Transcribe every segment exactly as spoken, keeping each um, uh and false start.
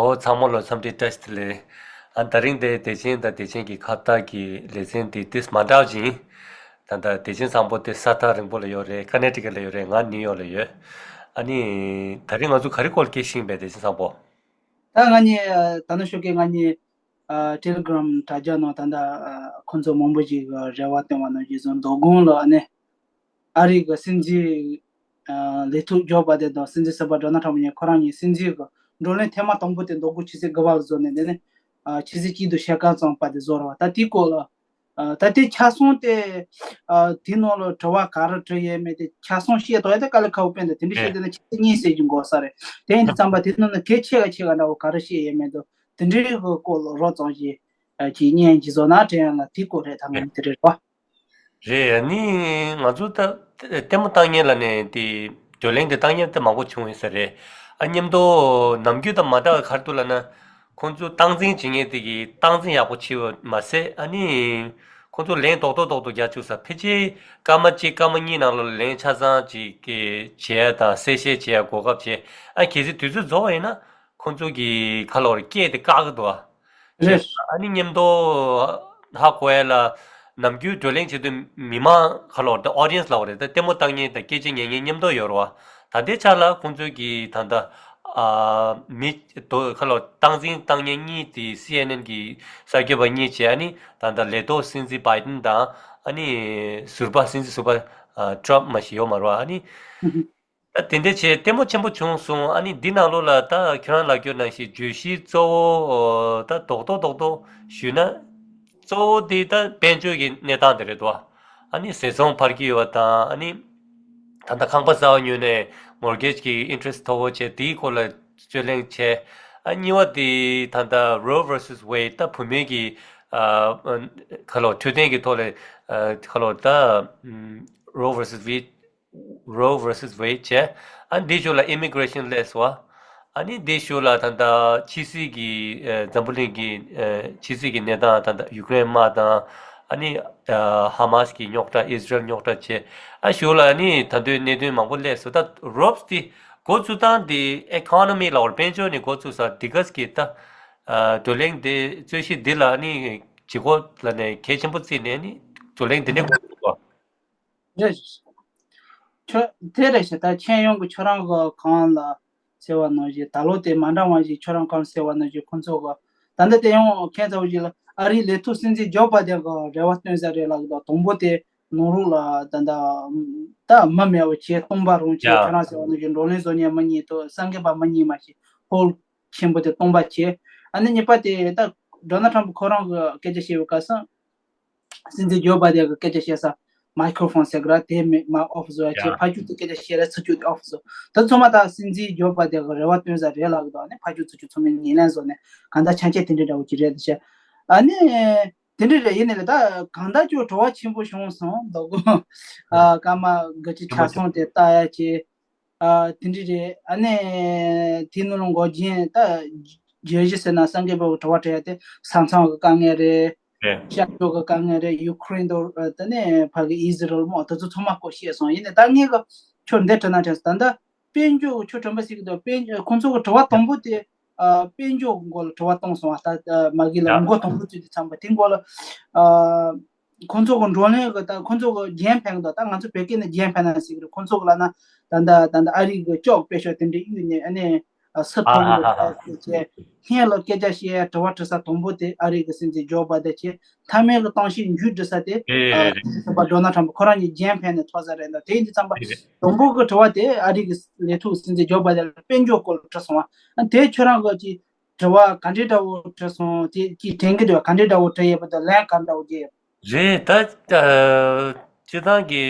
ཨོ་ཚང་མ་ལ་འཚམས་འདྲི་བཀྲ་ཤིས་བདེ་ལེགས། ཨ་ད་རིང་དེ་བདེ་ཆེན་དང་བདེ་ཆེན་གྱི་ཁ་བརྡ་གི་ལེ་ཚན་དེ་ཏིས་མ་འདྲ་བ་ཅིག་ཡིན། ད་ལྟ་བདེ་ཆེན་བཟང་པོ་དེ་ས་ཐག་རིང་པོ་ལ་ཡོད་རེད། ཀ་ནེ་ཊི་ཀེཊ་ལ་ཡོད་རེད། ང་ནིའུ་ཡོག་ལ་ཡོད། ཨ་ནི་ད་རིང་ང་ཚོ་ག་རེ་སྐོར་སྐད་ཤེས་པས་བདེ་ཆེན་བཟང་པོ། ད་ང་གཉིས་ད་ནུ་ཤོ་ཀེ་ང་གཉིས་ཨ་ཊེ་ལི་གྷི་རམ་དྲ་རྒྱ་ནང་ད་ལྟ་ཨ་ཁོང་ཚོ་མང་པོ་ཞིག་གི་རེ་བ་བཏོན་པ་ནང་བཞིན་བཟོ་མདོ་དགོང་ལ་ཨ་ནི་ཨ་རི་གི་སྲིད་འཛིན་ཨ་ལས་ཐོག་ཇོ་བྷའི་ཌེན་དང་སྲིད་འཛིན་གསར་པ་ཌོ་ནལ་ཊམ་གཉིས་ཁོ་རང་གཉིས་སྲིད་འཛིན་གི་བགྲོ་གླེང་ཐེངས་མ་དང་པོ་དེ་མདོ་དགོང་ཆུ་ཚོད་དགུ་པ་ལ་བཟོས་ནས་དེ་ནས་ཨ་ཆུ་ཚོད་གཅིག་དང་ཕྱེད་ཀ་ཙམ་བར་དུ་བཟོས་རེད་བ། ད་དེའི་སྐོར་ལ་ཨ་ད་དེ་ཆ་ཚང་དེ་ཨ་དེའི་ནང་ལ་དྲི་བ་ག་རེ་དྲི་ཡས་མེད་དེ་ཆ་ཚང་བཤད་དོ་ཡ་དེ་དཀའ་ལས་ཁག་པོ་དཔེ་འདུག་དེ་འདྲ་བཤད་དེ་ན་ཆུ་ཚོད་གཉིས་ཟེར་གྱི་འགོར་ས་རེད། དེ་ཡིན་དུས་ཙམ་པ་དེ་ནང་ན་གལ་ཆེ་ག་ཆེ་ག་འདྲ་བོ་ག་རེ་བཤད་ཡས་མེད་འདུག་དེ་འདྲའི་གི་སྐོར་ལ་རོབ་ཙམ་ཞིག་ཨ་ཅིག་བརྙན་ཅིག་བཟོ་ན་དྲན་ཡ་ལ་དེ་སྐོར་རེད། ད་ང་ནི་དེ་རེད་རོ། རེད། ཨ་ནི་ང་ཚོ་ད་ལྟད་མོ་བཏང་མཁན་ལ་ནས་དེ་བགྲོ་གླེང་དེ་བཏང་མཁན་དེ་མང་པོ་བྱུང་ཡོད་ས་རེད། ཨ་མཉམ་དུ་ནམ་རྒྱུན་དང་མ་འདྲ་བ་ག་རེ་འདུག་ལབ་ན། ཁོང་ཚོ་སྟངས་འཛིན་བྱེད་མཁན་དེ་གི་སྟངས་འཛིན་ཡག་པོ་བྱེད་པ་མ་ཟད། ཨ་ནི་ཁོང་ཚོ་ལན་རྡོག་རྡོག་རྡོག་རྡོག་རྒྱག་བཅུག་ས། ཕལ་ཆེར་སྐར་མ་གཅིག་སྐར་མ་གཉིས་ནང་ལ་ལན་ཆ་ཚང་ཅིག་གི་བྱེད་ཡ་དང་གསལ་བཤད་བྱེད་ཡ་གོ་སྐབས་བྱེད། ཨ་གལ་སྲིད་དུས་ཚོད་རྫོགས་པ་ཡིན་ན། ཁོང་ཚོ་གི་ཁ་ལོ་རེ་སྐད་དེ་བཀག་གི་འདུག་ཨ། རེད། ཨ་ནི་མཉམ་དུ་ཧ་གོ་ཡ་ལ་ནམ་རྒྱུན་བགྲོ་གླེང་བྱེད་དུས་མི་མང་ཁ་ལོ་ད་ཨོ་ཌི་ཡེན་སི་ལབ་པ་རེད། ད་ལྟད་མོ་ལྟ་མཁན་དང་སྐད་ཆ་ཉན་མཁན་མཉམ་དུ་ཡོད་རེད་བ། ད་ལྟའི་ཆ་ལ་ཁོང་ཚོ་གི་ད་ལྟ་ཨ་མི་དོ་ཁ་ལོ་སྟངས་འཛིན་བཏང་མཁན་གཉིས་དེ་སི་ཨེན་ཨེན་གི་གསར་འགོད་པ་གཉིས་བྱས། ཨ་ནི་ད་ལྟ་ལས་ཐོག་སྲིད་འཛིན་བྷའི་ཌེན་དང་ཨ་ནི་ཟུར་པ་སྲིད་འཛིན་ཟུར་པ་ཨ་ཊམ་མ་ཞིག་ཡོད་མ་རེད་བ། ཨ་ནི། ད་དེ་འདྲ་བྱས་ལྟད་མོ་ཆེན་པོ་བྱུང་སོང་། ཨ་ནི་འདི་ནང་ལོགས་ལ་ད་ཁྱོད་རང་ལབ་རྒྱུ་ནང་བཞིན་བརྗོད་གཞི་གཙོ་བོ་ད་རྡོག་རྡོག་རྡོག་རྡོག་ཞུས་ན། གཙོ་བོ་དེ་ད་དཔལ་འབྱོར་གྱི་གནས་སྟངས་དེ་རེད་དོ། ཨ་ནི་ཟད་འགྲོ་འཕར་གྱི་ཡོད་པ་དང་། ཨ་ནི་ད་ལྟ་ཁང་པ་གསར་པ་ཉོས་ནས་མོར་གེཇ་གྱི་ཨིན་ཊི་རེ་སི་མཐོ་པོ་བྱས། དེའི་སྐོར་ལ་རྩོད་གླེང་བྱས། ཨ་གཉིས་པ་དེ་ད་ལྟ་Roe versus Wade ད་བུད་མེད་ཀྱི་ཨ་ཁ་ལོ་འཕྲོད་བསྟེན་གྱི་ཐོག་ལ་ཨ་ཁ་ལོ་ད་Roe versus Wade Roe versus Wade བྱས། ཨ་འདི་ཞོར་ལ་ཨི་མི་གྷི་རེ་ཤན་སླེབས་སོང་བ། ཨ་ནི་འདི་ཞོར་ལ་ད་ལྟ་ཕྱི་སྲིད་ཀྱི་ཨ་འཛམ་བུ་གླིང་གི་ཨ་ཕྱི་སྲིད་ཀྱི་གནས་སྟངས། ད་ལྟ་ཡུ་ཀེ་རེན་དམག་དང་། ཨ་ནི་ཨ་ཧ་མ་སི་གི་རྙོག་དྲ། ཨིས་རལ་རྙོག་དྲ་བྱས། ཨ་ཞོར་ལ་ཨ་ནི་ད་དུང་གནད་དོན་མང་པོ་སླེབས་སོང་། ད་རོབ་སི་འདི་འགོ་བཙུགས་སྟངས་འདི་ཨི་ཀོ་ནོ་མི་ལ་བར་དཔལ་འབྱོར་ནས་འགོ་བཙུགས་ས་འདི་ག་གི་ད་ཨ་བགྲོ་གླེང་འདི་རྩོད་གཞི་འདི་ལ་ཨ་ནི་ལྗིད་ཁོག་ལ་ནས་གལ་ཆེན་པོ་བརྩིས་ནས་ཨ་ནི་བགྲོ་གླེང་འདི་ནས་འགོ་བཙུགས་པ། རེད། ཁྱོད་དེ་རེད་ཤག་ད་མཁྱེན་ཡོང་གི་ཁྱོད་རང་གི་གང་ལ་ཟེར་བ་ནང་བཞིན། ད་ལོ་དེ་མ་འདྲ་བ་ཞིག་ཁྱོད་རང་གང་ཟེར་བ་ནང་བཞིན་ཁོང་ཚོ་གི་ད་ལྟ་དེ་ཡང་ཁྱེད་ཚོ་ཞིག་ལ་ཨ་རིའི་ལས་ཐོག་སྲིད་འཛིན་ཇོ་བྷའི་ཌེན་གི་རེ་བ་བཏོན་ས་རེད་ལབ་གི་འདུག་དང་པོ་དེ་ནང་ལོགས་ལ་ད་ད་མི་མེད་པ་བྱས་སྟོང་པ་རང་བྱས། ཡ། ཁྱོད་རང་ཟེར་བ་ནང་བཞིན་བགྲོ་གླེང་བཟོ་མཁན་མི་གཉིས་དང་གསར་འགོད་པ་མི་གཉིས་མ་ཞིག་ཧོལ་ཆེན་པོ་དེ་སྟོང་པ་བྱས། ཨ་ནི་གཉིས་པ་དེ་ད་ཌོ་ནལ་ཊམ་ཁོ་རང་གི་སྐད་ཆ་བཤད་པའི་སྐབས་སུ། སྲིད་འཛིན་ཇོ་བྷའི་ཌེན་གྱི་སྐད་ཆ་བཤད་ས་མའི་ཁོ་རོ་ཕོན་ཟེར་གི་ར། དེ་མེད་མ་ཨོཕ་བཟོ་ཡ་བྱས། ཡ། ཕར་ཕྱོགས་ཀྱི་སྐད་ཆ་བཤད་ར་ཚུར་ཕྱོགས་ཀྱི་ཨོཕ་བཟོ། ད་ཚང་མ་ད་སྲིད་འཛིན་ཇོ་བྷའི་ཌེན་གྱི་རེ་བ་བཏོན་ས་རེད་ལབ་གི་འདུག་ཨ་ནི་ཕར་ཕྱོགས་ཚུར་ཕྱོགས་ཚང་མས་ངོས་ལེན་བཟོ་ནས་གང་ལྟར་ཆ་རྐྱེན་དེ་འདྲ་འདྲ་བོ་ཅིག་རེད་ཤག་ཨ་ནི་དེ་འདྲ་རེད། ཡིན་ནའི་ལ་ད་གང་ལྟར་ཅིག་བྲོ་བ་ཆེན་པོ་བྱུང་སོང་། མདོ་དགོང་ཨ་སྐར་མ་དགུ་བཅུ་ཆ་ཚང་དེ་ལྟ་ཡ་བྱས། ཨ་དེ་འདྲ་རེད། ཨ་ནི་དེ་ནང་ལ་འགོག་རྐྱེན་ད་བརྗོད་གཞི་ཟེར་ན་གསར་འགོད་པའི་དྲི་བ་དྲི་ཡ་དེ་ས་མཚམས་ཀྱི་དཀའ་ངལ་རེད། རེད། ཤར་ཕྱོགས་ཀྱི་དཀའ་ངལ་རེད། ཡུ་ཀེ་རེན་དང་ཨ་དེ་ནས་ཕ་གི་ཨི་ཟི་རལ་མོ་དེ་ཚོ་ཚང་མ་སྐོར་བཤད་སོང་། ཡིན་ནའི་ད་ངས་གི་ཁྱོད་འདི་དྲི་ན་དྲན་སོང་། ད་ལྟ་དཔལ་འབྱོར་ཁྱོད་དྲན་པ་ཞིག་འདུག་དཔལ་འབྱོར་ཁོང་ཚོ་གི་དྲི་བ་དང་པོ་དེ་ཨ་དཔལ་འབྱོར་གྱི་སྐོར་ལ་དྲི་བ་བཏང་སོང་བ། ད་ཨ་མ་གི་ལ་ཡ། མགོ་དང་པོ་བཙུགས་དུས་ཙམ་པ་དེ་སྐོར་ལ་ཨ་ཁོང་ཚོ་གི་བགྲོ་གླེང་གི་ད་ཁོང་ཚོ་གི་རྒྱན་ཕན་གི་འདུག་ད་ང་ཚོ་བོད་སྐད་ནས་རྒྱན་ཕན་ན་ཟེར་གི་རེད། ཁོང་ཚོ་གི་ལབ་ན་ད་ད་ད་ད་ཨ་རི་གི་ལྕོག་དཔེ་ཤོག་དེ་འདྲ་གཡུགས་ནས་ཨ་ནི་ཨ་སུ་ཐོབ་ཨ་ཧ་ཧ་ཧ། གི་བྱས། སྔོན་ལ་སྐད་ཆ་བཤད་དྲི་བ་དྲི་ས་དང་པོ་དེ་ཨ་རི་གི་སྲིད་འཛིན་ཇོ་བྷའི་ཌེན་བྱས། མཐའ་མའི་གི་གཏམ་བཤད་མཇུག་སྒྲིལ་ས་དེ་རེད་ཨ་རེད་རེད། སྲིད་འཛིན་ཟུར་པ་ཌོ་ནལ་ཊམ་ཁོ་རང་གཉིས་རྒྱན་ཕན་ནས་ཐོབ་ས་རེད་འདུག་དེ་ཡིན་དུས་ཙམ་པ་རེད་རེད། དང་པོ་གི་དྲི་བ་དེ་ཨ་རི་གི་ལས་ཐོག་སྲིད་འཛིན་ཇོ་བྷའི་ཌེན་ལ་དཔལ་འབྱོར་སྐོར་ལ་དྲི་སོང་བ། ཨ་དེ་ཁྱོད་རང་གི་ཅིག་དྲི་བ་ག་འདྲའི་འདྲ་བོ་དྲི་སོང་། དེ་ཅིག་དྲན་གི་འདུག་ག་འདྲའི་འདྲ་བོ་དྲི་ཡོད་པ་དང་ལན་ག་འདྲ་བོ་རྒྱག་ཡོད། རེད། ད་ཨ་སྤྱིར་བཏང་གི་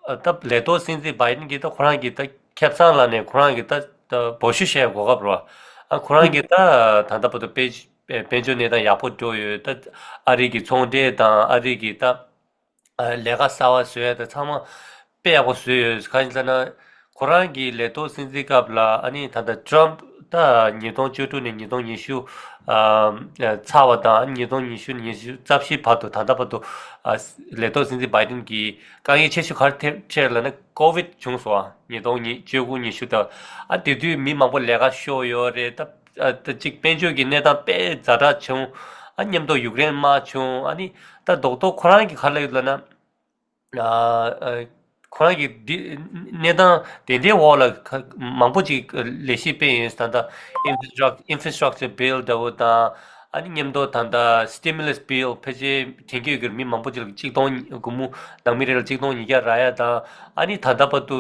ཨ་ད་ལས་ཐོག་སྲིད་འཛིན་བྷའི་ཌེན་གྱིས་ད་ཁོ་རང་གི་ད་ཁེ་བཟང་ལ་ནས་ཁོ་རང་གི་ད་ད་འབོད་ཞུ་བྱས་གོ་སྐབས་རོ། ཨ་ཁོ་རང་གི་ད་ད་ལྟ་བར་དུ་དཔལ་དཔལ་འབྱོར་གནས་སྟངས་ཡག་པོ་འགྲོ་ཡོད། ད་ཨ་རི་གི་ཚོང་འབྲེལ་དང་ཨ་རི་གི་ད་ཨ་ལས་ཀ་གསར་བ་བཟོ་ཡ་ད་ཚང་མ་དཔེ་ཡག་པོ་བཟོས་ཡོད། གང་ཡིན་ཟེར་ན་ཁོ་རང་གི་ལས་ཐོག་སྲིད་འཛིན་སྐབས་ལ་ཨ་ནི་ད་ལྟ་ཊམ་ད་ཉིས་སྟོང་བཅུ་དྲུག་ནས་ཉིས་སྟོང་ཉི་ཤུ་ཨ་ཚར་བ་དང་། ཨ་ནི་ཉིས་སྟོང་ཉི་ཤུ་ནས་ཉི་ཤུ་རྩ་བཞི་བར་དུ་ད་ལྟ་བར་དུ་ཨ་ལས་ཐོག་སྲིད་འཛིན་བྷའི་ཌེན་གྱི་དཀའ་ངལ་ཆེ་ཤོས་ག་རེ་ཐེབས་ཆེ་ལབ་ན་ཀོ་ཝིད་བྱུང་སོང་། ཨ་ཉིས་སྟོང་བཅུ་དགུ་ཉི་ཤུ་དང་ཨ་དེ་དུས་མི་མང་པོ་ལས་ཀ་ཤོར་ཡོད་རེད། ད་ ཨ་ད་ཅིག་དཔལ་འབྱོར་གྱི་གནས་སྟངས་དཔེ་ཛ་དྲག་བྱུང་། ཨ་མཉམ་དུ་ཡུཀ་རེན་དམག་བྱུང་། ཨ་ནི་ད་རྡོག་རྡོག་ཁོ་རང་གི་ག་རེ་ལབ་ན། ཨ་ཨ་ཁོ་རང་གི་འདི་གནས་སྟངས་དེ་འདྲའི་འོག་ལ་ཁ་མང་པོ་ཅིག་ལས་གཞི་སྤེལ་ཡོད། ད་ལྟ་infrastructure bill འདྲ་བོ་དང་། ཨ་ནི་མཉམ་དུ་ད་ལྟ་stimulus bill ཕལ་ཆེར་དྲན་གྱི་ཡོད་ཀྱི་རེད། མི་མང་པོ་ཅིག་ལ་གཅིག་སྟོང་སྒོར་མོ་ནང་མི་རེ་ལ་གཅིག་སྟོང་ཉིས་བརྒྱ་རག་ཡ་དང་། ཨ་ནི་ད་ལྟ་བར་དུ་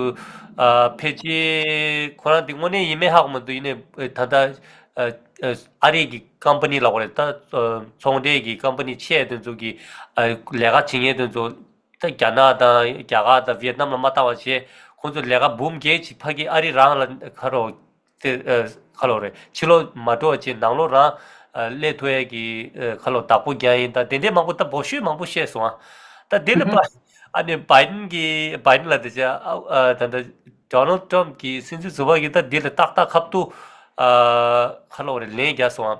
ཨ་ཕལ་ཆེར་ཁོ་རང་དེ་དངོས་གནས་ཡིན་མིན་ཧ་གོ་མི་འདུག་ཡིན་ནའི་ད་ལྟ་ཨ་ཨ་ཨ་རི་གི་ཀམ་པ་ནི་ལབ་དགོས་རེད། ད་ཨ་ཚོང་འབྲེལ་གྱི་ཀམ་པ་ནི་ཆེ་དེ་ཚོ་གི་ཨ་ལས་ཀ་བྱེད་མཁན་དེ་ཚོ་ད་རྒྱ་ནག་དང་རྒྱ་གར་དང་ཝེ་ཏི་ནམ་ལ་མ་བལྟ་བ་བྱས། ཁོང་ཚོ་ལས་ཀ་འབུམ་བརྒྱད་ཅིག་ཕ་གི་ཨ་རི་རང་ལ་ཁ་རོག་དེ་ཨ་ཁ་ལོ་རེད། ཕྱི་ལོགས་མ་འགྲོ་བ་བྱས་ནང་ལོགས་རང་ཨ་སླེབས་ཐུབ་ཡས་ཀྱི་ཨ་ཁ་ལོ་བདག་པོ་རྒྱག་ཡིན། ད་དེ་འདྲའི་མང་པོ་ད་འབོ་ཤོས་མང་པོ་བཤད་སོང་ཨ། ད་དེ་ལ་པ་ཨ་ནི་བྷའི་ཌེན་གྱི་བྷའི་ཌེན་ལ་དེ་ཆ་ཨ་ཨ་ད་ད་ཌོ་ནལ་ཌི་ཊརམ་ཕི་གྱི་སྲིད་འཛིན་ཟུར་པ་གིས་ད་དེ་ལ་ཏག་ཏག་ཁ་ཐུག་ཨ་ཁ་ལོ་རེད་ལན་རྒྱག་སོང་ཨ།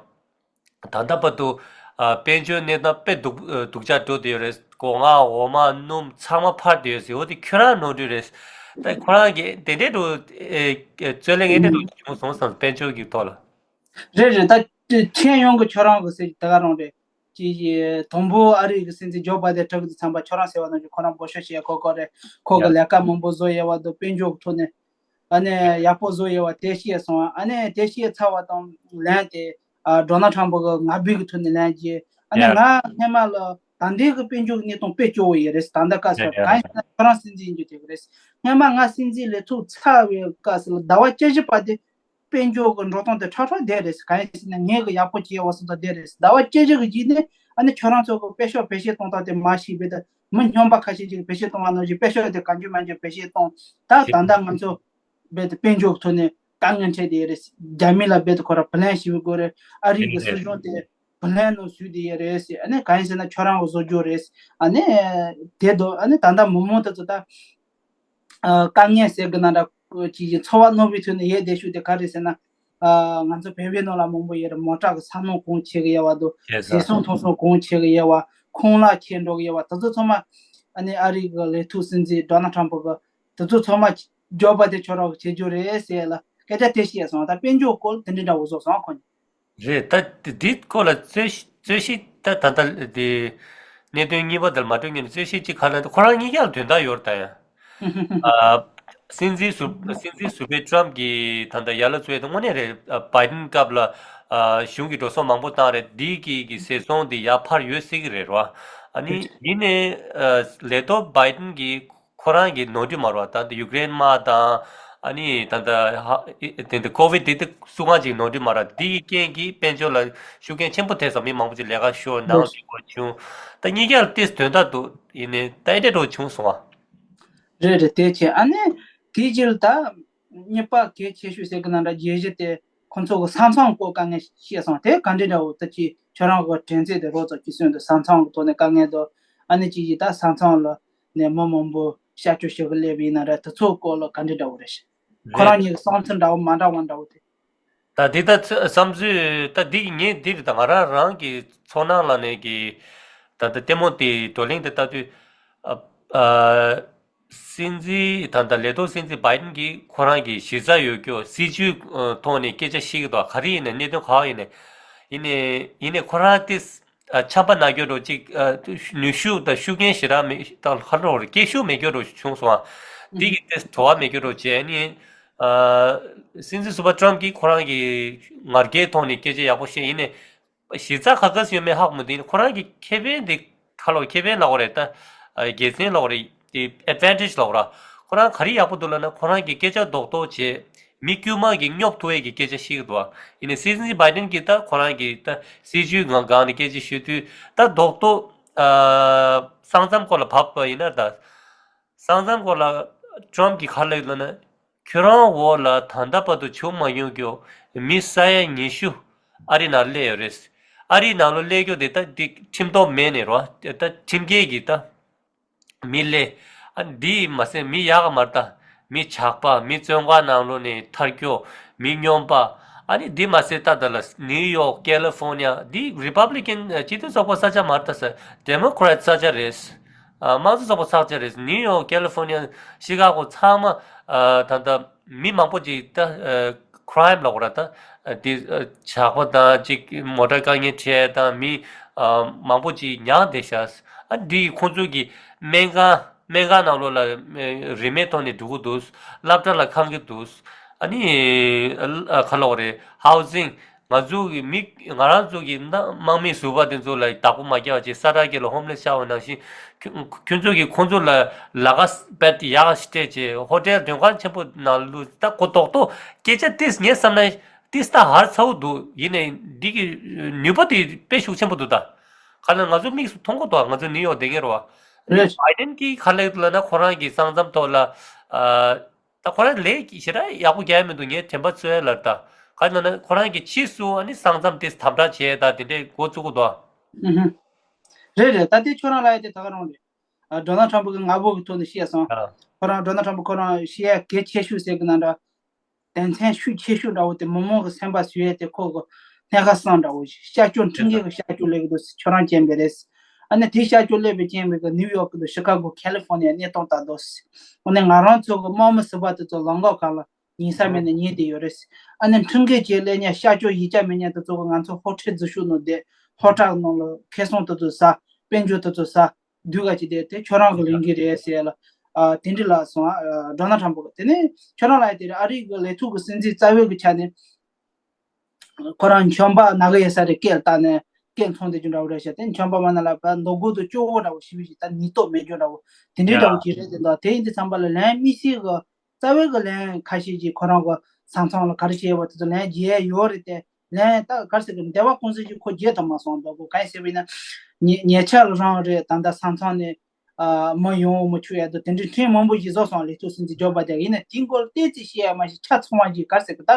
ད་ལྟ་བར་དུ་ཨ་དཔལ་འབྱོར་གནས་སྟངས་དཔེ་སྡུག་ཨ་སྡུག་ཅག་འགྲོ་བསྡད་ཡོད་རེད། སྒོ་ང་འོ་མ་སྣུམ་ཚང་མ་འཕར་བསྡད་ཡོད་ཟེར། འོ་དེ་ཁྱོད་རང་ནོར་འཁྲུལ་རེད། ད་ཁོ་རང་གིས་དེ་འདྲའི་འགྲོ་ཨེ་ཨེ་རྩོད་གླེང་ཨེ་འདྲ་འགྲོ་བྱུང་སོང་བསམ། དཔལ་འབྱོར་གྱི་ཐོག་ལ། རེད་རེད། ད་ཁྱེད་ཡོང་གི་ཁྱོད་རང་གི་ཟེར་ད་ག་རང་རེད། ཅི་ཡི་དང་པོ་ཨ་རི་གི་སྲིད་འཛིན་ཇོ་བྷའི་ཌེན་ཁྲིད་དུས་ཙམ་པ་ཁྱོད་རང་ཟེར་བ་ནང་བཞིན་ཁོ་རང་འབོ་ཤོག་བྱེད་ཡ་ཁོ་ཁོ་རེད། ཁོ་གི་ཡ་ལས་ཀ་མང་པོ་བཟོ་ཡ་བ་དང་དཔལ་འབྱོར་གི་ཐོག་ནས་ཨ་ནི་ཡག་པོ་བཟོ་ཡ་བ་དེ་ཤེས་སོང་། ཨ་ནི་དེ་ཤེས་ཚར་བ་དང་ལན་དེ་ཨ་ཌོ་ནལ་ཊམ་ཕི་གི་ངག་འབོད་གི་ཐོག་ནས་ལན་རྒྱག་ཨ་ནི་ཡ་ང་སྔན་མ་ལ་ད་ལྟའི་གི་དཔལ་འབྱོར་གི་གནས་སྟངས་དཔེ་སྐྱོ་བོ་ཡོད་རེད། ད་ལྟ་སྐབས་ཡ་སུ་ཡ་གང་ཡིན་ན་ཁྱོད་རང་སྲིད་འཛིན་ཡིན་རྒྱུ་དེ་གི་རེད། སྔན་མ་ང་སྲིད་འཛིན་ལས་ཐུག་ཚར་བའི་སྐབས་སུ་ལ་ཟླ་བ་བཅུ་བཞི་པ་དེ་དཔལ་འབྱོར་གྱི་འགྲོ་སྟངས་དེ་ཁྲག་ཁྲག་བསྡད་རེད། གང་ཡིན་ཟེར་ན་ངས་གི་ཡག་པོ་བྱས་བ་སོང་ཙང་བསྡད་རེད། ཟླ་བ་གཅིག་གཅིག་གི་རྗེས་ནས་ཨ་ནི་ཁྱོད་རང་ཚོ་གི་དཔེ་ཤོག་བེད་སྤྱོད་གཏོང་སྟངས་དེ་མ་ཤེས་པས། ད་མི་སྨྱོན་པ་ཁ་ཤས་ཅིག་བེད་སྤྱོད་གཏོང་བ་ནང་བཞིན་དཔེ་ཤོག་དེ་གང་བྱུང་མང་བྱུང་བེད་སྤྱོད་གཏོང་། ད་ད་ལྟ་ང་ཚོ་རྦད་དེ་དཔལ་འབྱོར་གི་ཐོག་ནས་དཀའ་ངལ་འཕྲད་བསྡད་རེད། རྒྱ་མི་ལ་རྦད་དེ་ཁོ་ར་བུ་ལོན་ཞིག་དགོས་རེད། ཨ་རི་གི་སྲིད་གཞུང་དེ་བུ་ལོན་ནང་བཟོས་བསྡད་ཡོད་རེད་ཟེར། ཨ་ནི་གང་ཡིན་ཟེར་ན་ཁྱོད་རང་གི་བཟོ་རྒྱུ་རེད། ཨ་ནི་དེ་དོ་ཨ་ནི་ད་ལྟ་མི་མང་དེ་ཚོ་ད། ཨ་དཀའ་ངལ་ཟེར་གི་ན་འདྲ་ཅིག་གི་འཚོ་བ་རྣོ་བའི་ཚུལ་ནས་ཡོད་བསྡད་ཤུགས་དེ་ག་རེ་ཟེར་ན། ཨ་ང་ཚོ་བོད་པའི་ནང་ལ་མང་པོ་ཡོད་རེད། མོ་ཊ་གི་ས་ནང་གོང་ཆེ་གི་ཡོད་བ་དང་། བྱས་ཟས་ཙང་སྲུང་འཐུང་སྲུང་གོང་ཆེ་གི་ཡོད་བ། ཁང་གླ་ཁྱེར་འགྲོ་གི་ཡོད་བ། དེ་ཚོ་ཚང་མ་ཨ་ནི་ཨ་རི་གི་ལས་ཐུག་སྲིད་འཛིན་ཌོ་ནལ་ཊམ་ཕི་གི་དེ་ཚོ་ཚང་མ་ཇོ་བྷའི་ཌེན་ཁྱོད་རང་གི་བྱེད་རྒྱུ་རེད་ཟེར་ལ་སྐད་ཆ་དེ་བཤད་སོང་། ད་དཔལ་འབྱོར་སྐོར་དེ་འདྲའི་འདྲ་བོ་བཟོ་སོང་ཁོ་གཉིས། རེད། ད་འདི་སྐོར་ལ་རྩོད་གཞི་རྩོད་གཞི་ད་ད་ལྟ་དེ་གནད་དོན་གཉིས་པ་དེར་མ་འགྲོ་སྔོན་ནས་རྩོད་གཞི་གཅིག་ག་ལ་འདུག་ཁོ་རང་གཉིས་ཀ་ལ་དོན་དག་ཡོད་རེད་ད་ཡ། ཨ་སྲིད་འཛིན་ཟུར་སྲིད་འཛིན་ཟུར་པའི་ཊམ་ཕི་གིས་ད་ལྟ་ཡར་ལ་བཙུགས་ཡོད་དེ་དངོས་གནས་རེད། ཨ་བྷའི་ཌེན་སྐབས་ལ་ཨ་གཞུང་གི་འགྲོ་སོང་མང་པོ་བཏང་རེད། འདི་གི་གི་ཟད་སོང་འདི་ཡར་འཕར་ཡོད་སྲིད་ཀྱི་རེད་རོ། ཨ་ནི་ཡིན་ནའི་ཨ་ལས་ཐོག་བྷའི་ཌེན་གྱིས་ཁོ་རང་གི་ནོར་འཁྲུལ་མ་རེད་བ། ད་ལྟ་ཡུཀ་རེན་དམག་དང་ཨ་ནི་ད་ལྟ་ཧ་དེ་འདི་ཀོ་ཝིཌ་དེ་དེ་སུ་གང་ཅིག་ནོར་འཁྲུལ་མ་རེད། འདི་ཡི་རྐྱེན་གྱིས་དཔལ་འབྱོར་ལ་ཤུགས་རྐྱེན་ཆེན་པོ་ཐེབས་སོང་། མི་མང་པོ་ཅིག་ལས་ཀ་ཤོར་ནང་འགྲོ་དགོས་བྱུང་། ད་གཉིས་ཀ་ལ་ཏིས་དོན་དག་འདུག་ཡིན་ནའི་ད་ཨེ་འདྲ་འགྲོ་བྱུང་སོང་བ། རེད་རེད། དེ་བྱས་ཨ་ནི་དེའི་རྗེས་ལ་ད་གཉིས་པ་གལ་ཆེ་ཤོས་ཟེར་གི་ན་འདྲ་རྒྱལ་གཞི་དེ་ཁོང་ཚོ་གི་ས་མཚམས་སྐོར་དཀའ་ངལ་བཤད་སོང་། དེ་ག་འདྲ་འདྲ་བོ་ད་ཅི་ཁྱོད་རང་གི་དྲན་ཚད་དེ་རོབ་ཙམ་ཅིག་གསུངས་འདུག་ས་མཚམས་གི་ཐོག་ནས་དཀའ་ངལ་འདུག་ཨ་ནི་ཅི་ཡིས་ད་ས་མཚམས་ལ་ནས་མི་མང་པོ་གཤག་བཅོས་བྱེད་གི་སླེབས་ཡིན་ན་ར་དེ་ཚོ་སྐོར་ལ་ག་འདྲ་འདྲ་བོ་རེད་ཤག་ཁོ་རང་རེད། གཉིས་ཀྱི་བསམ་ཚུལ་འདྲ་བོ་མ་འདྲ་བ་འདྲ་བོ་དེ། ད་འདི་ད་ཚོ་བསམ་ཚུལ་ད་འདི་ངས་འདི་རེད། ད་ང་རང་རང་གི་ཚོར་སྣང་ལ་ནས་ཀྱི་ད་ལྟ་ལྟད་མོ་དེ་བགྲོ་གླེང་དེ་ལྟ་དུས་ཨ་ཨ་སྲིད་འཛིན་ད་ལྟ་ལས་ཐོག་སྲིད་འཛིན་བྷའི་ཌེན་གྱིས་ཁོ་རང་གི་གཞི་རྩ་ཡོད་རྒྱུ་སྲིད་ཇུས་ཐོག་ནས་སྐད་ཆ་བཤད་ཀྱི་འདུག་ག་རེ་ཡིན་ནའི་གནད་དོན་ག་པར་ཡིན་ནའི་ཡིན་ནའི་ཡིན་ནའི་ཁོ་རང་དེ། ཨ་ཆམ་པ་ན་རྒྱུ་འགྲོ་ཅིག་ཨ་ནུས་ཤུགས་དང་ཤུགས་རྐྱེན་ཞེ་དྲག་མེད་དང་ཧ་ལོ་རེ་སྐད་ཤུགས་མེད་རྒྱུ་འགྲོ་བྱུང་སོང་ཨ། འདི་གི་དེ་བྲོ་བ་མེད་རྒྱུ་འགྲོ་བྱས་ནི། ཨ་སྲིད་འཛིན་ཟུར་པ་ཊམ་ཕི་གིས་ཁོ་རང་གི་ང་རྒྱལ་ཐོག་ནས་སྐད་ཆ་ཡག་པོ་བཤད་ཡིན་ནའི། གཞི་རྩ་ག་ག་སུ་ཡོད་མེད་ཧ་གོ་མི་འདུག་ཡིན་ནའི་ཁོ་རང་གི་ཁེ་ཕན་དེ་ཁ་ལོ་ཁེ་ཕན་ལབ་དགོས་རེད་ད། ཨ་དགེ་མཚན་ལབ་དགོས་རེད་དེ་ཨེ་ཌི་ཝན་ཊེཇ་ལབ་དགོས་ར། ཁོ་རང་ག་རེ་ཡག་པོ་འདུག་ལབ་ན་ཁོ་རང་གི་སྐད་ཆ་རྡོག་རྡོག་བྱས། མི་དཀྱུས་མ་གི་སྙོབ་ཐུབ་ཡས་ཀྱི་སྐད་ཆ་བཤད་ཀྱི་འདུག་བ། ཡིན་ནའི་སྲིད་འཛིན་བྷའི་ཌེན་གྱིས་ད་ཁོ་རང་གི་ད་སྲིད་ཇུས་ངང་སྒང་ནས་སྐད་ཆ་ཤོད་དུས་ད་རྡོག་རྡོག་ཨ་ས་མཚམས་སྐོར་ལ་བབས་པ་ཡིན་ན། ད་ས་མཚམས་སྐོར་ལ་ཊམ་ཕི་གིས་ག་རེ་ལབ་ན། ཁྱོད་རང་འོག་ལ་ད་ལྟ་བར་དུ་བྱུང་མ་མྱོང་རྒྱུ་མི་ས་ཡ་ཉི་ཤུ་ཨ་རི་ནང་སླེབས་ཡོད་རེད། ཨ་རི་ནང་ལོ་སླེབས་རྒྱུ་དེ་ད་འདི་ཁྲིམས་ཐོག་མེད་ནས་རོ། ད་ཁྲིམས་འགལ་གྱི་ད། མི་ལས། ཨ་འདི་མ་ཟད་མི་ཡག་ག་མ་རེད་ད། མི་ཇག་པ། མི་བཙོན་ཁང་ནང་ལོགས་ནས་ཐར་རྒྱུ། མི་སྨྱོན་པ། ཨ་ནི་འདི་མ་ཟད་ད་ད་ལ་ནིའུ་ཡོག་ཀེ་ལི་ཧྥོར་ནི་ཡ་འདི་རི་པབ་ལི་ཀན་སྤྱི་མཐུན་ཚོགས་པ་ས་ཆ་མ་རེད་ད་ཟེར། ཌེ་མོ་ཀེ་རེ་ཊི་ས་ཆ་རེད། ཨ་དམངས་གཙོ་ཚོགས་པ་ས་ཆ་རེད། ནིའུ་ཡོག་ཀེ་ལི་ཧྥོར་ནི་ཡ་ཤི་ཀ་གོ་ཚང་མ་ཨ་ད་ད་མི་མང་པོ་ཅིག་ད་ཨ་ ཁྲའིམ་ལབ་དགོས་རེད་ད། དེ་ཇག་པ་དང་ཅིག་མོ་ཊ་དཀའ་ངལ་འཕྲད་དང་མི་མང་པོ་ཅིག་ཉར་བསྡད་ཤག་ཨ་འདི་ཁོང་ཚོ་གི་སྨན་ཁང་སྨན་ཁང་ནང་ལོགས་ལ་རིན་མེད་ཐོག་ནས་འགྲོ་གི་འདུག་སློབ་གྲྭ་ལ་ཁེངས་ཀྱི་འདུག་ཨ་ནི་ག་ལབ་དགོས་རེད། ཧའུ་ཟིང་། ང་ཚོ་གི་མི་ང་རང་ཚོ་གི་ན་དམག་མི་ཟུར་པ་དེ་ཚོ་ལ་བདག་པོ་མ་རྒྱག་བྱས་ས་ཁྲ་གི་ལ་ཧོམ་ལེ་ཤ་བ་ནང་བཞིན་ཁྱོད་ཁྱོད་ཚོ་གི་ཁོང་ཚོ་ལ་ལ་ག་བེད་ཡག་སྤྲད་བྱས་ཧོ་ཊེལ་མགྲོན་ཁང་ཆེན་པོ་ནང་ལུ་ད་གོ་རྡོག་རྡོག་སྐད་ཆ་ཏིས་ངས་བསམ་ན་ཏིས་ད་ཧར་ཚ་བོ་འདུག་ཡིན་ནའི་འདི་གི་ནུས་པ་དེ་དཔེ་ཤུགས་ཆེན་པོ་འདུག་ད་ག་ལ་ང་ཚོ་དམིགས་སུ་མཐོང་གོ་འདུག་ང་ཚོ་ནིའུ་ཡོག་བསྡད་མཁན་རེད་བ། ཨ་ནི་རེད། བྷའི་ཌེན་གི་ག་ལ་ལབ་ན་ཁོ་རང་གི་ས་མཚམས་ཐོག་ལ་ཨ། ད་ཁོ་རང་ལས་ཞེ་དྲག་ཡག་པོ་རྒྱག་ཡ་མི་འདུག་ངས་དྲན་པ་ཚོད་ལ་ད་ག་ན་ན་ཁོ་རང་གི་ཕྱིས་སུ་ཨ་ནི་ས་མཚམས་དེ་དམ་དྲག་བྱས་ད་དེ་འདྲའི་འགོ་བཙུགས་གི་འདུག་ཨུ་ཧུ། རེད་རེད། ད་དེ་ཁྱོད་རང་ལ་ཡ་དེ་ད་ག་རང་རེད། ཨ་ཌོ་ནལ་ཊམ་པ་གི་མངའ་འོག་གི་ཐོག་ནས་བཤད་སོང་། ཨ། ཁོ་རང་ཌོ་ནལ་ཊམ་པ་ཁོ་རང་བཤད་ཡ་གལ་ཆེ་ཤོས་ཟེར་གི་ན་འདྲ། དོན་ཚན་ཤུགས་ཆེ་ཤོས་འདྲ་བོ་དེ་མི་མང་གི་སེམས་པ་བཟོ་ཡས་དེ་ཁོ་གི་སྣ་ཁ་གསང་འདྲ་བོ་ཞིག་ཤར་ཕྱོགས་འཕྲིན་སྐྱེལ་གི་ཤར་ཕྱོགས་སླེབས་གི་འདུག་ཁྱོད་རང་མཁྱེན་པ་རེད། ཨ་ནི་དེ་ཤར་ཕྱོགས་སླེབས་པའི་རྐྱེན་པས་གི་ནིའུ་ཡོག་གི་འདུག་ཤི་ཀ་གོ་ཁ་ལི་ཧྥོར་ནི་ཡ་གནས་སྟངས་ལྟར་འདུག་ཨ་ནི་ང་རང་ཚོ་གི་དམག་མི་ཟུར་པ་དེ་ཚོ་ལམ་ཁ་གང་ལ་ཉན་ས་མེད་ནས་ཉན་བསྡད་ཡོད་རེད། ཨ་ནི་འཕྲིན་སྐྱེལ་བྱེད་སླེབས་མཁན་ཤར་ཕྱོགས་ཡིག་ཆ་མེད་མཁན་དེ་ཚོ་གི་ང་ཚོ་ཧོ་ཊེལ་རྫི་ཤོག་ནང་བསྡད་ཧོ་ཊེལ་ནང་ལ་ཁེ་བཟང་དེ་ཚོ་ཟ་དཔལ་འབྱོར་དེ་ཚོ་ཟ། སྡུག་ག་ཅིག་དེ་དེ་ཁྱོད་རང་གི་ལས་འགན་རེད་ཟེར་ལ། ཨ་དེ་འདྲ་ལབ་སོང་ཨ། ཌོ་ནལ་ཊམ་པ་གི་དེ་ནས་ཁྱོད་རང་ལ་དེ་རེད། ཨ་རི་གི་ལས་ཐོག་གི་སྲིད་འཛིན་རྩ་བའི་གི་ཆ་ནས་ཁོ་རང་མཆོད་པ་ན་གི་ཡོད་ས་རེད། སྐད་བཏང་ནས་སྐད་མཚོན་དེ་ཅུང་འདྲ་བོ་རེད་ཤག་དེ་མཆོད་པ་མ་ན་ལ་བ་མདོ་སྒོ་དུ་སྐྱོ་བོ་འདྲ་བོ་ཞིག་བཞི་ད་ནི་ཏོག་མེད་རྒྱུ་འདྲ་བོ་དེ་འདྲའི་འདྲ་བོ་ཅིག་རེད་དེ་འདུག་དེ་ཡིན་དུས་ཙམ་པ་ལ་ལན་དམིགས་བསལ་གི་རྩ་བའི་གི་ལན་ཁ་ཤས་ཀྱིས་ཁོ་རང་གི་ས་མཚམས་ལ་ག་རེ་བྱས་པ་དེ་ཚོ་ལན་རྒྱག་ཡོད་རེད་དེ། ལན་ད་ག་རེ་ཟེར་གི་འདས་པ་གོང་ས་ཀྱིས་ཁོ་བརྗེད་ཐུབ་མ་སོང་འདུག་གོ་གང་ཡིན་ཟེར་བ་ཡིན་ན། ཉེ་ཉེ་ཆར་རང་རེད། ད་ལྟ་ས་མཚམས་ནས་ཨ་མི་ཡོང་མི་ཆོག་ཡ་དུ་དེ་འདྲའི་ཁྲིམས་མང་པོ་ཞིག་བཟོ་སོང་། ལས་ཐོག་སྲིད་འཛིན་ཇོ་བྷའི་ཌེན་ཡིན་ན་དེའི་སྐོར་ཏོག་ཙམ་བཤད་ཡ་མ་ཞིག་ཆ་ཚང་བ་ཞིག་ག་རེ་ཟེར་གི་ད་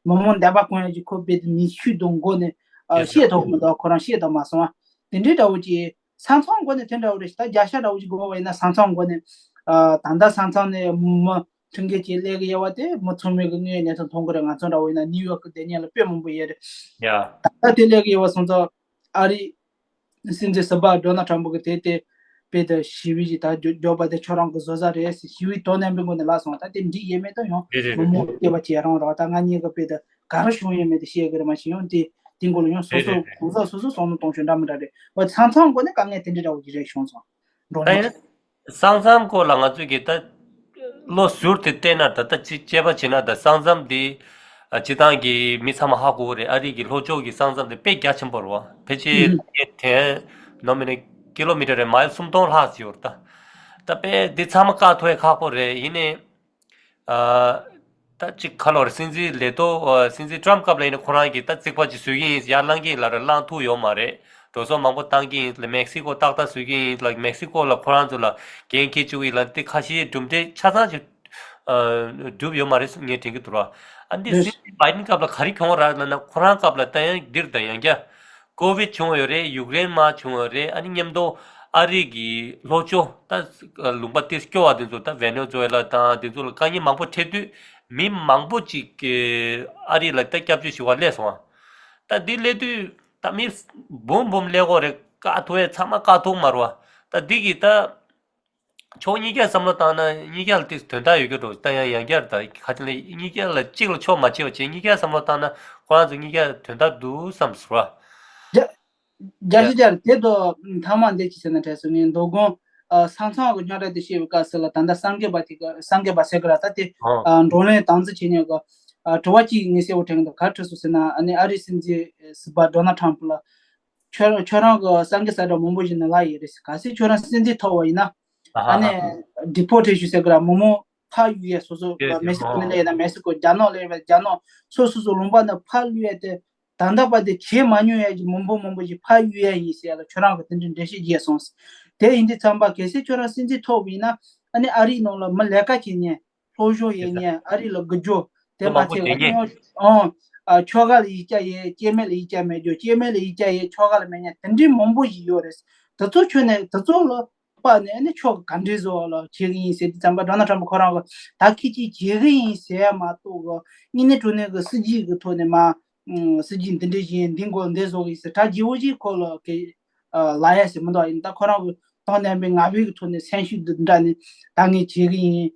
མི་མང་འདས་པ་གོང་ཡ་ཞིག་ཁོ་རྦད་དེ་མི་ཤུགས་དང་མགོ་ནས་ཨ་བཤད་ཐུབ་མི་འདུག་ཁོ་རང་བཤད་ཐུབ་མ་སོང་བ་དེ་འདྲའི་འདྲ་བོ་ཅིག་ས་མཚམས་སྒོ་ནས་དེ་འདྲ་བོ་རེད་ཤག་ད་རྒྱ་ཤ་འདྲ་བོ་ཅིག་དགོས་པ་ཡིན་ན་ས་མཚམས་སྒོ་ནས་ཨ་ད་ལྟ་ས་མཚམས་ནས་མི་ཁྲིམས་འགལ་གྱིས་སླེབས་ཀྱི་ཡོད་པ་དེ་མི་ཚང་མས་ཀྱི་དངོས་ཡོད་གནས་ཚུལ་མཐོང་གི་རེད། ང་ཚོ་འདྲ་བོ་ཡིན་ན་ནིའུ་ཡོག་གི་སྡོད་མཁན་ལ་དཔེ་མང་པོ་ཡོད་རེད། ཡ། ད་ལྟ་དེ་སླེབས་ཀྱི་ཡོད་པ་སོང་ཙང་ཨ་རི་སྲིད་འཛིན་ཟུར་པ་ཌོ་ནལ་ཊམ་པ་གི་དེ་དེ་དཔེ་དེ་ཞི་བའི་ཞིག་ད་ཇོ་ཇོ་བྷའི་ཌེན་ཁྱོད་རང་གི་བཟོ་ས་རེད་ཟེར་ཞི་བའི་དོ་ནན་པའི་ངོས་ནས་ལབ་སོང་། ད་དེ་འགྲིག་ཡས་མེད་དོ་ཡང་རེད་རེད་མི་རེད། མང་པོ་སྐྱེ་བ་བྱེད་རང་རོགས་ད་ང་གཉིས་ཀྱི་དཔེ་དེ་ག་རེ་བྱུང་ཡས་མེད་དེ་བཤད་གི་རེད། མ་གཞི་ཡང་དེ་དེ་འགོ་ལ་ཡང་སོ་རེད་སོ་རེད་རེད། གང་ཟག་སོ་སོ་བསམ་བློ་གཏོང་ཤོག་འདྲ་མི་འདྲ་རེད་བ། ས་མཚམས་སྒོ་ནས་དཀའ་ངལ་དེ་འདྲ་འདྲ་བོ་ཞིག་རེད་བྱུང་སོང་འགྲོ་ད་ཡིན་ན། ས་མཚམས་སྐོར་ལ་ང་ཚོས་ཀྱི་ད་བློ་ཟུར་དེ་བལྟས་ན་ད་ལྟ་ཅི་དཔྱད་པ་བྱས་ན་ད་ས་མཚམས་འདི་ཨ་སྤྱི་བཏང་གི་མི་ཚང་མ་ཧ་གོ་གི་རེད། ཨ་རི་གི་ལྷོ་ཕྱོགས་ཀྱི་ས་མཚམས་དེ་དཔེ་རྒྱ་ཆེན་པོ་རེད་བ། ཕལ་ཆེར་ཨུམ་ཐེངས་ནོ་མི་ནི་ཀི་ལོ་མི་ཊར་རེ་མའིལ་སུམ་སྟོང་ལྷག་ཅིག་ཡོད་རེད་ད། ད་དཔེ་འདི་ཚང་མ་བཀག་ཐུབ་ཡ་ཁག་པོ་རེད། ཡིན་ནའི། ཨ། ད་ཅིག་ཁ་ལོར་སྲིད་འཛིན་ལས་ཐོག་ཨ་སྲིད་འཛིན་ཊམ་སྐབས་ལ་ཡིན་ན་ཁོ་རང་གིས་ད་རྩིག་པ་ཅིག་བཟོ་གི་ཡིན་ཡར་བསླང་གི་ཡིན་ལབ་རེད། བསླང་ཐུབ་ཡོད་མ་རེད། འགྲོ་སོང་མང་པོ་བཏང་གི་ཡིན་ལ་མེག་སི་ཀོ་ཏག་ཏག་བཟོ་གི་ཡིན་ལ་མེག་སི་ཀོ་ལ་ཁོ་རང་ཚོ་ལ་འགན་འཁྱེར་བཅུག་གི་ཡིན་ལ་འདི་ཁ་ཤས་གྲུབ་འབྲས་ཆ་ཚང་ཅིག་ཨ་གྲུབ་ཡོད་མ་རེད་ངས་དྲན་གི་འདུག་ར། ཨ་འདི་སྲིད་འཛིན་བྷའི་ཌེན་སྐབས་ལ་ག་རེ་གྱོང་རག་ལབ་ན་ཁོ་རང་སྐབས་ལ་ད་ཡང་འདིར་ད་ཡང་བསྐྱར། ཀོ་ཝིཌ་བྱུང་བ་ཡོད་རེད། ཡུཀ་རེན་དམག་བྱུང་བ་ཡོད་རེད། ཨ་ནི་མཉམ་དུ་ཨ་རི་གི་ལྷོ་ཕྱོགས་ད་ལུང་པ་དེ་སྐྱོ་བ་དེ་ཚོ་ད་ཝེ་ནེ་ཛུ་ཝེ་ལ་དང་དེ་ཚོ་ལ་དཀའ་ངལ་མང་པོ་འཕྲད་དུས་མི་མང་པོ་ཅིག་གིས་ཨ་རི་ལ་ད་སྐྱབས་བཅོལ་ཞུ་བར་སླེབས་སོང་བ། ད་འདི་སླེབས་དུས་ད་མི་འབུམ་འབུམ་སླེབས་ཀྱི་ཡོད་རེད། བཀག་ཐུབ་ཡས་ཚང་མ་བཀག་ཐུབ་མ་རེད་བ། ད་འདི་གི་ད། ཕྱོགས་གཉིས་ཀས་བསམ་བློ་བཏང་ན་གཉིས་ཀ་ལ་ཏོག་ཙམ་དོན་དག་ཡོད་ཀྱི་འགྲོ། ད་ཡང་ཡང་བསྐྱར་ད་ཁ་ཅིག་ལ་གཉིས་ཀ་ལ་གཅིག་ལ་ཕྱོགས་མ་ཕྱེ་བ་བྱས་གཉིས་ཀས་བསམ་བློ་བཏང་ན་ཁོ་རང་ཚོ་གཉིས་ཀ་དོན་དག་འདུག་བསམ་སོང་བ། རྒྱ་རྒྱ་ཡ། ཞུ་རྒྱ་རེད་དེ་དོ་མཐའ་མ་འདི་ཅི་ཟེར་ན་དྲན་སོང་ངས་མདོ་དགོང་ཨ་ས་མཚམས་ཀྱི་རྙོག་དྲ་དེ་བཤད་པའི་སྐབས་སུ་ལ་ད་ལྟ་སངས་རྒྱས་པ་དེ་ག་སངས་རྒྱས་པ་ཟེར་གི་ར་ད་དེ་ཨ་བགྲོ་གླེང་དམ་འཛིན་བྱེད་མཁན་གི་ཨ་དྲི་བ་གཅིག་ངས་གསལ་པོ་དྲན་གི་འདུག་ག་རེ་དྲིས་སོང་ཟེར་ན་ཨ་ནི་ཨ་རིའི་སྲིད་འཛིན་ཟུར་པ་ཌོ་ནལ་ཊམ་ཕ་ལ། ཁྱོད་ཁྱོད་རང་གི་སངས་རྒྱས་ས་ཁྲ་མང་པོ་ཞིག་ནས་ལབ་ཡོད་རེད། གལ་སྲིད་ཁྱོད་རང་སྲིད་འཛིན་ཐོབ་པ་ཡིན་ན་ཨ་ནི་ཌི་པོར་ཊེ་ཤན་ཟེར་གི་ར་མི་མང་ཕར་གཡུག་ཡས་སོ་སོ་མེག་སི་ཀོ་ནས་སླེབས་ཡོད་ན་མེག་སི་ཀོ་རྒྱ་ནག་སླེབས་ཡོད་ན་རྒྱ་ནག་སོ་སོ་སོ་ལུང་པ་ནས་ཕར་གཡུག་ཡས་དེ་ད་ལྟ་བར་དུ་བྱེད་མ་མྱོང་ཡས་ཀྱི་མི་འབོར་མང་པོ་ཞིག་ཕར་གཡུག་ཡས་ཡིན་ཟེར་ཡ་ལ་ཁྱོད་རང་གི་དེ་འདྲའི་འགྲེལ་བཤད་བརྒྱབ་སོང་། དེ་ཡིན་དུས་ཙམ་པ་གལ་སྲིད་ཁྱོད་རང་སྲིད་འཛིན་ཐོབ་པ་ཡིན་ན་ཨ་ནི་ཨ་རིའི་ནང་ལ་མི་ལས་ཀ་བྱེད་མཁན། སློབ་སྦྱོང་ཡོད་མཁན་ཨ་རི་ལ་དགུ་སྦྱོར་དེ་མ་ཚད་ཨ་ནི་ཨང་ཨ་ཁྱོ་ག་ལ་ཡིག་ཆ་ཡོད་སྐྱེ་དམན་ལ་ཡིག་ཆ་མེད་རྒྱུ་སྐྱེ་དམན་ལ་ཡིག་ཆ་ཡོད་ཁྱོ་ག་ལ་མེད་མཁན་དེ་འདྲའི་མང་པོ་ཞིག་ཡོད་རེད། དེ་ཚོ་ཁྱོན་ནས་དེ་ཚོ་ལ་དཔག་ནས་ཨ་ནི་ཁྱོ་ག་ག་འདྲའི་བཟོ་བ་ལ་བྱེད་གི་ཡིན་ཟེར་དུས་ཙམ་པ་ཌོ་ནལ་ཊམ་ཕ་ཁོ་རང་གི་ད་ཁྱེད་ཀྱིས་བྱེད་གི་ཡིན་ཟེར་ཡ་མ་གཏོགས་གི་དངོས་གནས་དྲང་གནས་གི་སྲིད་ཇུས་གི་ཐོག་ནས་མ་སྲིད་ཇུས་འདི་འདྲ་བཞིན་འདི་འགོ་འདི་བཟོ་གི་ཡིན་ཟེར་གྲ་རྒྱས་པོ་ཞིག་ཁོ་ལ་གི་ལབ་ཡ་ཞིག་མི་འདུག་ཡིན་ད་ཁོ་རང་གི་དོན་དམ་པའི་ངག་དབང་གི་ཐོག་ནས་སེམས་ཤུགས་འདི་འདྲ་ནས་ད་ངས་བྱེད་གི་ཡིན།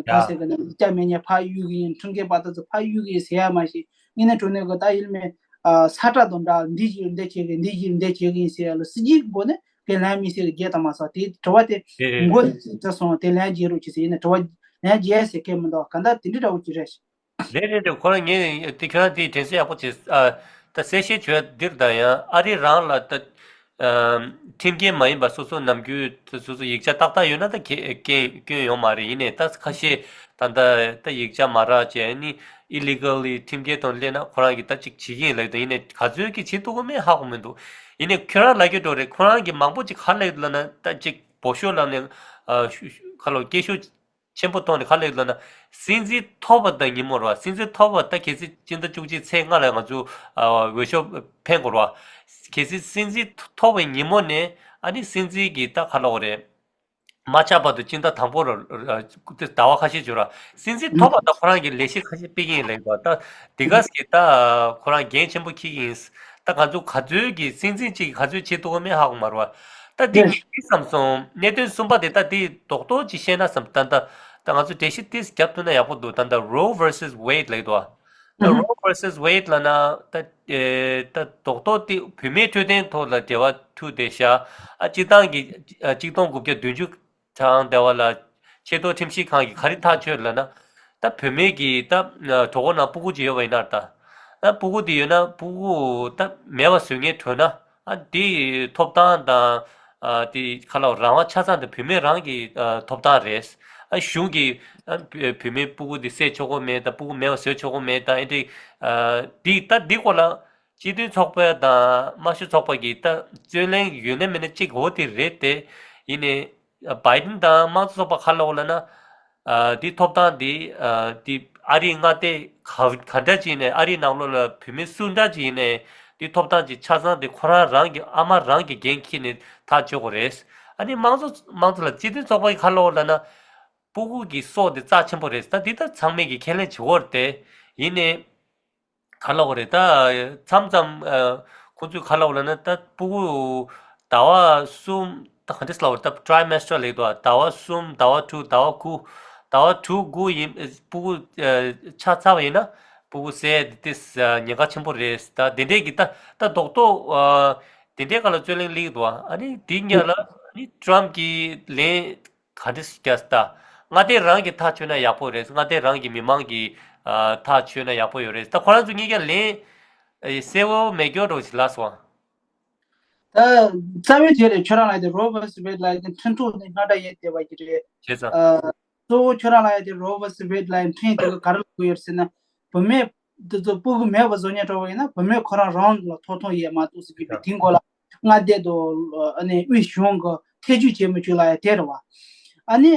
ག་ཟེར་གི་ན་ཡིག་ཆ་མེད་ཉེ་ཕ་གཡུག་གི་ཡིན། ཁྲིམས་འགལ་པ་དེ་ཚོ་ཕ་གཡུག་གི་ཡིན་ཟེར་ཡ་མ་ཤེས། ངས་ནས་གྲོ་ནས་གི་ད་ཡིན་མེད་ས་ཁྲ་དང་འདྲ་འདི་བྱེད་འདི་བྱེད་གི་འདི་བྱེད་འདི་བྱེད་གི་ཡིན་ཟེར་ཡ་ལ་སྲིད་ཇུས་སྒོ་ནས་གི་ལན་མི་ཟེར་གི་རྒྱལ་དང་མ་ས་དེ་དྲི་བ་དེ་དེ་རེད་མགོ་རེད། ནས་ཅི་ཚ་སོང་དེ་ལན་རྒྱལ་རོགས་ཅི་ཟེར་ཡིན་ན་དྲི་བ་ལན་རྒྱལ་ཟེར་གི་མི་འདུག་ག་འདྲ་དེ་འདྲི་འདྲ་བོ་ཅི་རེད། རེད་རེད་རེད། ཁོ་རང་ངས་དེ་ཁྱོད་རང་དེའི་དྲན་གསོ་ཡག་པོ་བྱས། ཨ་ད་གསལ་བཤད་བྱོས་འདིར་དང་ཡང་ཨ་རི་རང་ལ་ད་ཨ་ཁྲིམས་འགལ་མ་ཡིན་པ་སོ་སོ་ནམ་རྒྱུན་སོ་སོ་ཡིག་ཆ་ཏག་ཏག་ཡོད་ན་ད་ཁེ་སྐྱོན་སྐྱོན་ཡོང་མ་རེད། ཡིན་ནའི་ད་ཁ་ཤས་ད་ད་ད་ཡིག་ཆ་མ་རག་བྱས་ནི་ཨི་ལི་གལ་ལི་ཁྲིམས་འགལ་དང་སླེབས་ན་ཁོ་རང་གིས་ད་ཅིག་བྱེད་ཀྱི་ཡིན་ལབ་དང་། ཡིན་ནའི་ག་ཚོད་ཀྱིས་བྱེད་ཐུབ་ཀྱི་མེད་ཧ་གོ་མི་འདུག་ཡིན་ནའི་ཁྱོད་རང་ལ་རྒྱུ་འགྲོ་རེད། ཁོ་རང་གིས་མང་པོ་ཅིག་ག་རེ་ལབ་ལབ་ན་ད་ཅིག་སྦོ་ཤོ་ལབ་ནས་ཨ་ཤུ་ཤུ་ག་ལོ་སྐད་ཤུགས་ཆེན་པོ་གཏོང་ནས་ག་ལེགས་ལབ་ན། སྲིད་འཛིན་ཐོབ་པ་དང་ཉིན་མོ་རེད་བ། སྲིད་འཛིན་ཐོབ་པ་ད་གལ་སྲིད་སྤྱི་ཟླ་བཅུ་གཅིག་ཚེས་ལྔ་ལ་ང་ཚོ་ཨ་འོས་ཤོག་འཕེན་དགོས་རེད་བ། གལ་སྲིད་སྲིད་འཛིན་ཐོབ་པའི་ཉིན་མོ་ནས་ཨ་ནི་སྲིད་འཛིན་གྱི་ད་ག་ལབ་དགོས་རེད། མ་ཆགས་བར་དུ་སྤྱི་ཟླ་དང་པོ་ར་ཟླ་བ་ཁ་ཤས་བྱོས་ར། སྲིད་འཛིན་ཐོབ་པ་ད་ཁོ་རང་གི་ལས་གཞི་ཁ་ཤས་སྤེལ་གྱི་ཡིན་ལབ་ཡོད་པ། ད་འདི་ག་གི་ད་ཁོ་རང་འགན་ཆེན་པོ་འཁྱེར་གྱི་ཡིན། ད་ང་ཚོ་ག་ཚོད་ཀྱི་སྲིད་འཛིན་གཅིག་གིས་ག་ཚོད་བྱེད་ཐུབ་ཀྱི་མེད་ཧ་གོ་མ་རེད་བ། ད་འདི་ངས་འདི་བསམ་སོང་། གནད་དོན་གསུམ་པ་དེ་ད་འདི་རྡོག་རྡོག་ཅིག་བཤད་ན་བསམ། ད་ད་ད་ང་ཚོ་འགྲེལ་བཤད་ཏིས་རྒྱབ་ཐུབ་ན་ཡག་པོ་འདུག་ད་ད་Roe versus Wade ལབ་ཡོད་པ། ད་Roe versus Wade ལབ་ན་ད་ཨེ་ད་རྡོག་རྡོག་དེ་བུད་མེད་འཕྲོད་བསྟེན་ཐོག་ལ་འབྲེལ་བ་ཐུག་བསྡད་ཤག་ཨ་སྤྱི་བཏང་གི་ཨ་གཅིག་སྟོང་དགུ་བརྒྱ་བདུན་ཅུ་གྲངས་འདྲ་བ་ལ་ཆེས་མཐོའི་ཁྲིམས་ཞིབ་ཁང་གིས་ག་རེ་ཐག་གཅོད་ལབ་ན། ད་བུད་མེད་ཀྱི་ད་གྲོད་ཁོག་ནང་ཕྲུ་གུ་ཅིག་ཡོད་པ་ཡིན་ན། ད་ཨ་ཕྲུ་གུ་དེ་ཡོད་ན་ཕྲུ་གུ་ད་མེད་པ་བཟོ་མཁན་གྲོས་ན། ཨ་དེའི་ཐོབ་ཐང་དང་ཨ་དེ་ཁ་ལ་རང་དབང་ཆ་ཚང་དེ་བུད་མེད་རང་གི་ཨ་ཐོབ་ཐང་རེད། ཨ་གཞུང་གིས་ཨ་བུད་མེད་ཕྲུ་གུ་དེ་བསད་ཆོག་གི་མེད་དང་ཕྲུ་གུ་མེད་པ་བཟོ་ཆོག་གི་མེད་དང་། ཨེ་འདྲ་ཨ་དེ་ད་དེ་སྐོར་ལ་སྤྱི་མཐུན་ཚོགས་པ་དང་དམར་ཤོག་ཚོགས་པ་གིས་ད་རྩོད་གླེང་ཡོད་ན་མེད་ན་གཅིག་འོ་དེ་རེད་དེ། ཡིན་ནའི་བྷའི་ཌེན་དང་དམངས་གཙོ་ཚོགས་པ་ག་ལབ་ལབ་ན། ཨ་དེ་ཐོབ་ཐང་དེ་ཨ་དེ་ཨ་རིའི་མངའ་སྡེ་ག་ག་འདྲ་ཅིག་ནས་ཨ་རིའི་ནང་ལོགས་ལ་བུད་མེད་སུ་འདྲ་ཅིག་ཡིན་ནའི་དེ་ཐོབ་ཐང་ཅིག་ཆ་ཚང་དེ་ཁོ་རང་རང་གི་ཨ་མ་རང་གི་འགན་འཁྱེར་ནས་ཐག་གཅོད་དགོས་རེད། ཨ་ནི་དམངས་གཙོ་དམངས་གཙོ་ལ་སྤྱི་མཐུན་ཚོགས་པ་གིས་ག་ལབ་ལབ་ན། ཕྲུ་གུ་གི་སྲོག་དེ་རྩ་ཆེན་པོ་རེད། ད་འདི་ད་ཚང་མས་ཀྱི་ཁས་ལེན་བྱེད་དགོས་རེད་དེ། ཡིན་ནའི་ག་ལབ་དགོས་རེད། ད་མཚམས་མཚམས་ཨ་ཁོང་ཚོས་ག་ལབ་ལབ་ན། ད་ཕྲུ་གུ་ཟླ་བ་གསུམ་ད་ག་འདྲས་ལབ་དགོས་རེད། ད་trimester ལབ་འདུག་ཟླ་བ་གསུམ། ཟླ་བ་དྲུག་ཟླ་བ་དགུ། ཟླ་བ་དྲུག་དགུ་ཡིན་ཕྲུ་གུ་ཨ་ཆགས་ཚར་བ་ཡིན་ན་ཕྲུ་གུ་བསད་དེ་ཨ་ཉེན་ཁ་ཆེན་པོ་རེད། ད་དེ་འདྲས་ཀྱི་ད་ད་རྡོག་རྡོག་ཨ་དེ་འདྲས་སྒང་ལ་རྩོད་གླེང་སླེབས་འདུག་ཨ་ནི་དེ་སྔོན་ལ་ཨ་ནི་Trump གིས་ལན་ག་འདྲས་བརྒྱབ་ད། མངའ་སྡེ་རང་གིས་ཐག་ཆོད་ན་ཡག་པོ་རེད། མངའ་སྡེ་རང་གི་མི་མང་གིས་ཨ་ཐག་ཆོད་ན་ཡག་པོ་ཡོད་རེད། ད་ཁོ་རང་ཚོ་གཉིས་ཀ་ལན་ཨ་གསལ་བོ་མེད་སྐྱོ་འདྲ་ཞིག་ལབ་སོང་། ད་རྩ་བའི་དེ་རེད། ཁྱོད་རང་ལ་དེ་Roe versus Wade ལ་དེ་འཕྲིན་ཐུང་དེ་སྔ་དྲགས་ཡིན་བསྡད་པ་ཅིག་རེད། བྱས་ཙང་། ཨ་གཙོ་བོ་ཁྱོད་རང་ལ་དེ་Roe versus Wade ལ་འཕྲིན་དེ་ག་རེ་ལབ་ཀྱི་ཡོད་ཟེར་ན། བུད་མེད་དེ་ཚོ་ཕྲུ་གུ་མེད་པ་བཟོ་མཁན་འདྲ་བོ་ཡིན་ན་བུད་མེད་ཁོ་རང་རང་ལ་ཐོབ་ཐང་ཡོད་མ་གཏོགས་ཟེར་གྱི་བྱས་ཙང་། དེ་སྐོར་ལ་མངའ་སྡེ་དང་ཨ་ནི་དབུས་གཞུང་གི་ཐེ་བྱུས་བྱེད་མི་བྱེད་ལ་ཡ་དེ་རེད་བ། ཨ་ནི་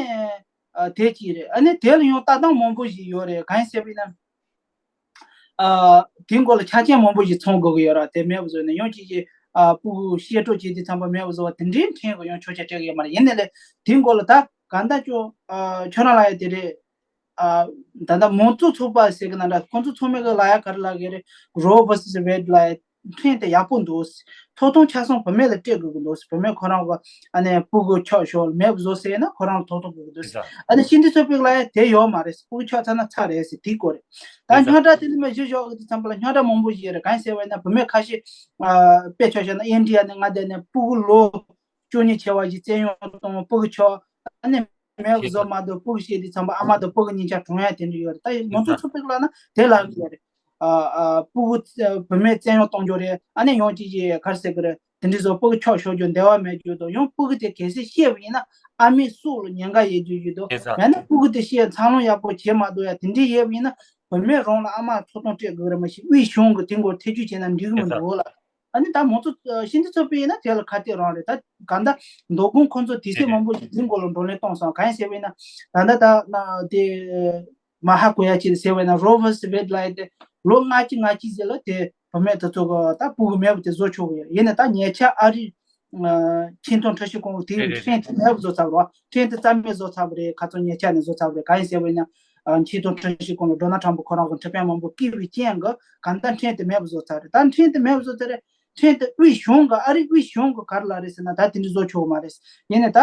ཨ་དེ་གཅིག་རེད། ཨ་ནི་དེ་ལ་ཡང་ལྟ་སྟངས་མང་པོ་ཞིག་ཡོད་རེད། གང་ཡིན་ཟེར་བ་ཡིན་ན། ཨ་དེ་སྐོར་ལ་ཆ་རྐྱེན་མང་པོ་ཞིག་ཚང་དགོས་ཀྱི་ཡོད་ར། དེ་མེད་པ་བཟོས་ནས་ཡང་ཅིག་ཅིག་ཨ་ཕྲུ་གུ་བཤད་སྤྲོད་བྱེད་དུས་ཙམ་པ་མེད་པ་བཟོ་བ་དེ་འདྲའི་འཕྲིན་གྱི་ཡང་ཆོག་ཆ་སྤྲད་ཀྱི་ཡོད་མ་རེད། ཡིན་ནའི་ལས་དེ་སྐོར་ལ་ད་གང་ལྟར་ཁྱོད་ཨ་ཁྱོད་རང་ལ་ཡ་དེ་རེད། ཨ་ད་ལྟ་མང་གཙོ་ཚོགས་པ་ཟེར་གི་ན་འདྲ། ཁོང་ཚོ་ཚང་མས་གི་ལ་ཡ་ག་རེ་ལབ་ཀྱི་རེད། Roe versus Wade ལ་ཡ་འཕྲིན་དེ་ཡག་པོ་འདུག་ཐོབ་ཐང་ཆ་ཚང་བུད་མེད་ལ་སྤྲད་དགོས་ཀྱི་འདུག་བུད་མེད་ཁོ་རང་གི་ཨ་ནི་ཕྲུ་གུ་ཆགས་ཞོར་མེད་པ་བཟོ་ཟེར་ན་ཁོ་རང་ལ་ཐོབ་ཐང་དགོས་ཀྱི་འདུག་ཨ་ནི་སྤྱི་འཐུས་ཚོགས་པའི་ལ་ཡ་དེ་ཡོད་མ་རེད། ཕྲུ་གུ་ཆགས་ཚར་ན་ཚར་རེད་ཟེར་དེའི་སྐོར་རེད། ད་རྙོག་དྲ་དེ་ནི་མ་གཞི་ཞོག་གི་དུས་ཙམ་པ་ལ་རྙོག་དྲ་མང་པོ་ཞིག་ཡོད་རེད། གང་ཡིན་ཟེར་བ་ཡིན་ན་བུད་མེད་ཁ་ཤས་ཨ་དཔེ་ཆ་བཞག་ན་ཨིན་ཌི་ཡ་ནས་མངའ་སྡེ་ནས་ཕྲུ་གུ་ལོ་བཅུ་གཉིས་བྱས་པ་ཞིག་བཙན་གཡེམ་གཏོང་། ཕྲུ་གུ་ཆགས་ཨ་ནི་མེད་པ་བཟོ་མ་གཏོགས་ཕྲུ་གུ་བཤད་དུས་ཙམ་པ་ཨ་མ་དང་ཕྲུ་གུ་གཉིས་ཆ་གྲོངས་ཡ་དེ་འདྲ་ཡོད་རེད། ད་མང་གཙོ་ཚོགས་པའི་ལ་ན་དེ་ལབ་ཀྱི་ཡོད་རེད། ཨ་ཨ་ཕྲུ་གུ་བུད་མེད་བཙན་གཡེམ་གཏོང་རྒྱུ་རེད། ཨ་ནི་ཡང་ཅིག་ཅིག་ག་རེ་ཟེར་གི་རེད། དེ་འདྲ་བཟོ་ཕྲུ་གུ་ཆགས་ཞོར་རྒྱུ་འདས་པ་མེད་རྒྱུ་དང་། ཡང་ཕྲུ་གུ་དེ་གལ་སྲིད་ཤེས་པ་ཡིན་ན་ཨ་མའི་སྲོག་ལ་ཉེན་ཁ་ཡོད་རྒྱུ་ཡོད་དོ། ཡིན་ཙང་། མེད་ན་ཕྲུ་གུ་དེ་ཤེས་འཚར་ལོངས་ཡག་པོ་བྱེད་མ་ཐུབ་ཡ་དེ་འདྲ་ཡོད་པ་ཡིན་ན་བུད་མེད་རང་ལ་ཨ་མ་ཐོབ་ཐང་སྤྲད་དགོས་རེད། མ་གཞི་དབུས་གཞུང་གི་དེ་སྐོར་ཐེ་བྱུས་བྱས་ན་འགྲིག་གི་མི་འདུག་ལ། ཨ་ནི་ད་མང་གཙོ་ཨ་སྤྱི་འཐུས་ཚོགས་པ་ཡིན་ན་དེ་ལ་ཁ་གཏད་རང་རེད། ད་གང་ལྟར་མདོ་དགོང་ཁོང་ཚོ་དུས་ཚོད་མང་པོ་ཞིག་དེ་སྐོར་ལ་བགྲོ་གླེང་གཏོང་སོང་། གང་ཡིན་ཟེར་བ་ཡིན་ན་ད་ལྟ་ད་ན་དེ་མ་ཧ་གོ་ཡ་ཅིག་ཟེར་བས་ན་Roe versus Wade ལབ་ཡ་དེ་ལོ་ལྔ་གཅིག་ལྔ་གཅིག་ཟེར་ལ་དེ་བུད་མེད་དེ་ཚོ་གི་ད་ཕྲུ་གུ་མེད་པ་དེ་བཟོ་ཆོག་གི་ཡོད། ཡིན་ནའི་ད་ཉེ་ཆར་ཨ་རི་ཨ་ཆེས་མཐོའི་ཁྲིམས་ཞིབ་ཁང་གིས་དེ་རེད་རེད། འཕྲིན་དེ་མེད་པ་བཟོ་ཚར་བ་རེད། འཕྲིན་དེ་རྩ་མེད་བཟོ་ཚར་བ་རེད། ཁ་ཚོན་ཉེ་ཆར་ནས་བཟོ་ཚར་བ་རེད། གང་ཡིན་ཟེར་བས་ན་ཨ་ཆེས་མཐོའི་ཁྲིམས་ཞིབ་ཁང་ལ་Donald Trump ཁོ་རང་གི་ཁྲི་ཕན་མང་པོ་བསྐྱིས་པའི་རྐྱེན་གྱིས་གང་ལྟར་འཕྲིན་དེ་མེད་པ་བཟོ་ཚར་རེད། ད་འཕྲིན་དེ་མེད་པ་བཟོ་ཚར་རེད། འཕྲིན་དེ་དབུས་གཞུང་གི་ཨ་རི་དབུས་གཞུང་གི་ག་རེ་ལབ་རེད་ཟེར་ན་ད་དེ་འདྲ་བཟོ་ཆོག་གི་མ་རེད། ཡིན་ནའི་ད་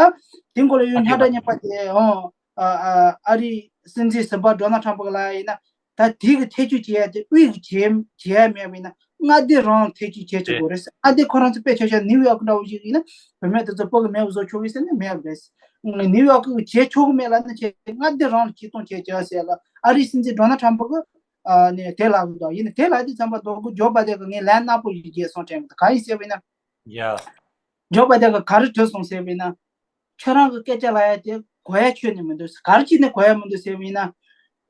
དེ་སྐོར་ལ་ཡོད་ཉག་ཕྲ་ཉག་ཕྲ་དེ་ཨང་། ཨ་ཨ་ཨ་རིའི་སྲིད་འཛིན་ཟུར་པ་ཌོ་ནལ་ཊམ་པ་ལ་ཡིན་ན། ད་དེ་གི་ཐེ་བྱུས་བྱེད་ཡ་དེ་དབུས་ཀྱི་བྱེད་བྱེད་ཡ་མེད་པ་ཡིན་ན། མངའ་སྡེ་རང་ལ་ཐེ་བྱུས་བྱེད་ཆོག་གི་རེད། མངའ་སྡེ་ཁོ་རང་ཚོ་དཔེ་ཆ་བཞག་ནིའུ་ཡོག་འདྲ་བོ་ཞིག་ཡིན་ན། བུད་མེད་དེ་ཚོ་སྤུ་གུ་མེད་པ་བཟོ་ཆོག་གི་ཟེར་ན་མེད་པ་རེད། ནིའུ་ཡོག་གི་བྱེད་ཆོག་གི་མེད་ལབ་ན། བྱེད་མངའ་སྡེ་རང་ལ་ཆེ་མཐོང་བྱེད་བྱེད་ཟེར་ལ། ཨ་རིའི་སྲིད་འཛིན་ཌོ་ནལ་ཊམ་པ་གི་ཨ་ནས་དེ་ལབ་གི་འདུག་ཡིན་ན་དེ་ལབ་དུས་ཙམ་པ་ལྡོག་གི་ཇོ་བྷའི་ཌེན་གི་ངས་ལན་སྣ་པོ་ཞིག་བརྗེད་སོང་དྲན་གི་འདུག་གང་ཡིན་ཟེར་བ་ཡིན་ན། ཡ། ཇོ་བྷའི་ཌེན་གི་ག་རེ་བྲིས་སོང་ཟེར་བ་ཡིན་ན། ཁྱོད་རང་གི་སྐད་ཆ་ལབ་ཡ་དེ་གོ་ཡ་ཁྱོན་ནས་མི་འདུག་ག་རེ་བྱས་ནས་གོ་ཡ་མི་འདུག་ཟེར་བ་ཡིན་ན།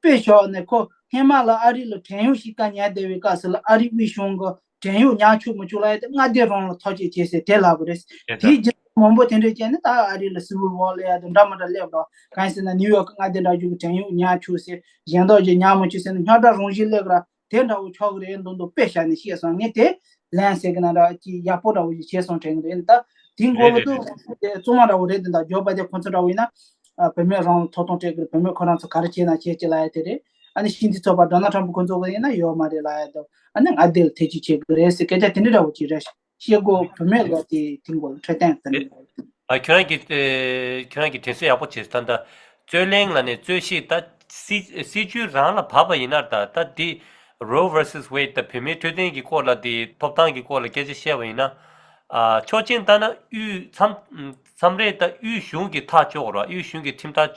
དཔེ་བཞག་ནས་ཁོ་སྔོན་མ་ལ་ཨ་རི་ལ་བྲན་གཡོག་ཞིག་བཀག་ཉར་བསྡད་པའི་སྐབས་སུ་ལ། ཨ་རི་དབུས་གཞུང་གི་བྲན་གཡོག་ཉར་ཆོག་མི་ཆོག་ལབ་ཡ་དེ་མངའ་སྡེ་རང་ལ་ཐག་གཅོད་བྱེད་ཟེར་དེ་ལབ་པ་རེད། དེ་དེའི་རྗེས་མང་པོ་དེ་འདྲ་བྱས་ནས་ད་ཨ་རི་ལ་སི་ཝིལ་ཝར་ལབ་ཡ་དེ་འདྲ་མི་འདྲ་སླེབས་རོགས། གང་ཡིན་ཟེར་ན་ནིའུ་ཡོག་གི་མངའ་སྡེ་འདྲ་བརྒྱུད་ཀྱི་བྲན་གཡོག་ཉར་ཆོག་ཟེར། གཞན་དག་ཅིག་ཉར་མི་ཆོག་ཟེར་ནས་རྙོག་དྲ་རང་བཞིན་སླེབས་ར། དེ་འདྲ་བོ་ཆགས་ཀྱི་རེད་འདུག་འདུག་དཔེ་བཞག་ནས་བཤད་སོང་། ངས་དེ་ལན་ཟེར་གི་ན་འདྲ་ཅིག་ཡག་པོ་འདྲ་བོ་ཞིག་བྱས་སོང་དྲན་གི་འདུག་ཡིན་ད་དེ་མགོ་བོ་རེད་རེད་དུ་རེད། དེ་གཙོ་མ་འདྲ་བོ་རེད། དེ་འདྲ་ཇོ་བྷའི་ཌེན་ཁོང་ཚོ་འདྲ་བོ་ཡིན་ན། ཨ་བུད་མེད་རང་ལ་ཐོབ་ཐང་སྤྲད་གི་རེད། བུད་མེད་ཁོ་རང་ཚོ་ག་རེ་བྱས་ན་བྱས་ཅིག་ལབ་ཡ་དེ་རེད། ཨ་ནི་སྲིད་འཛིན་ཚོགས་པ་ཌོ་ནལ་ཊམ་པ་ཁོང་ཚོ་གི་ཡིན་ན་ཡོད་མ་རེད་ལབ་ཡ་དང་། ཨ་ནི་མངའ་སྡེ་ལ་ཐེ་བྱུས་བྱེད་གི་རེད་ཟེར་སྐད་ཆ་དེ་འདྲ་འདྲ་བོ་ཅིག་རེད། བཤད་སྒོ་བུད་མེད་ལ་དེ་དེ་མགོ་ལ་འཕྲོད་བསྟེན་དེ་འདྲ་རེད། ཨ་ཁྱོད་རང་གིས་ཨེ་ཁྱོད་རང་གིས་དྲན་གསོ་ཡག་པོ་བྱས་སོང་། ད་ལྟ་རྩོད་གླེང་ལ་ནས་རྩོད་གཞི་ད་སྲིད་སྲིད་བྱུས་རང་ལ་བབས་པ་ཡིན་ན། ད་ད་འདི་Roe versus Wade ད་བུད་མེད་འཕྲོད་བསྟེན་གྱི་སྐོར་ལ། དེ་ཐོབ་ཐང་གི་སྐོར་ལ་སྐད་ཆ་བཤད་པ་ཡིན་ན། ཨ་ཆོག་མཆན་བཏང་ན་དབུས་མཚམས་མཚམས་རེ་ད་དབུས་གཞུང་གིས་ཐག་གཅོད་དགོས་རེད། དབུས་གཞུང་གིས་ཁྲིམས་ཐག་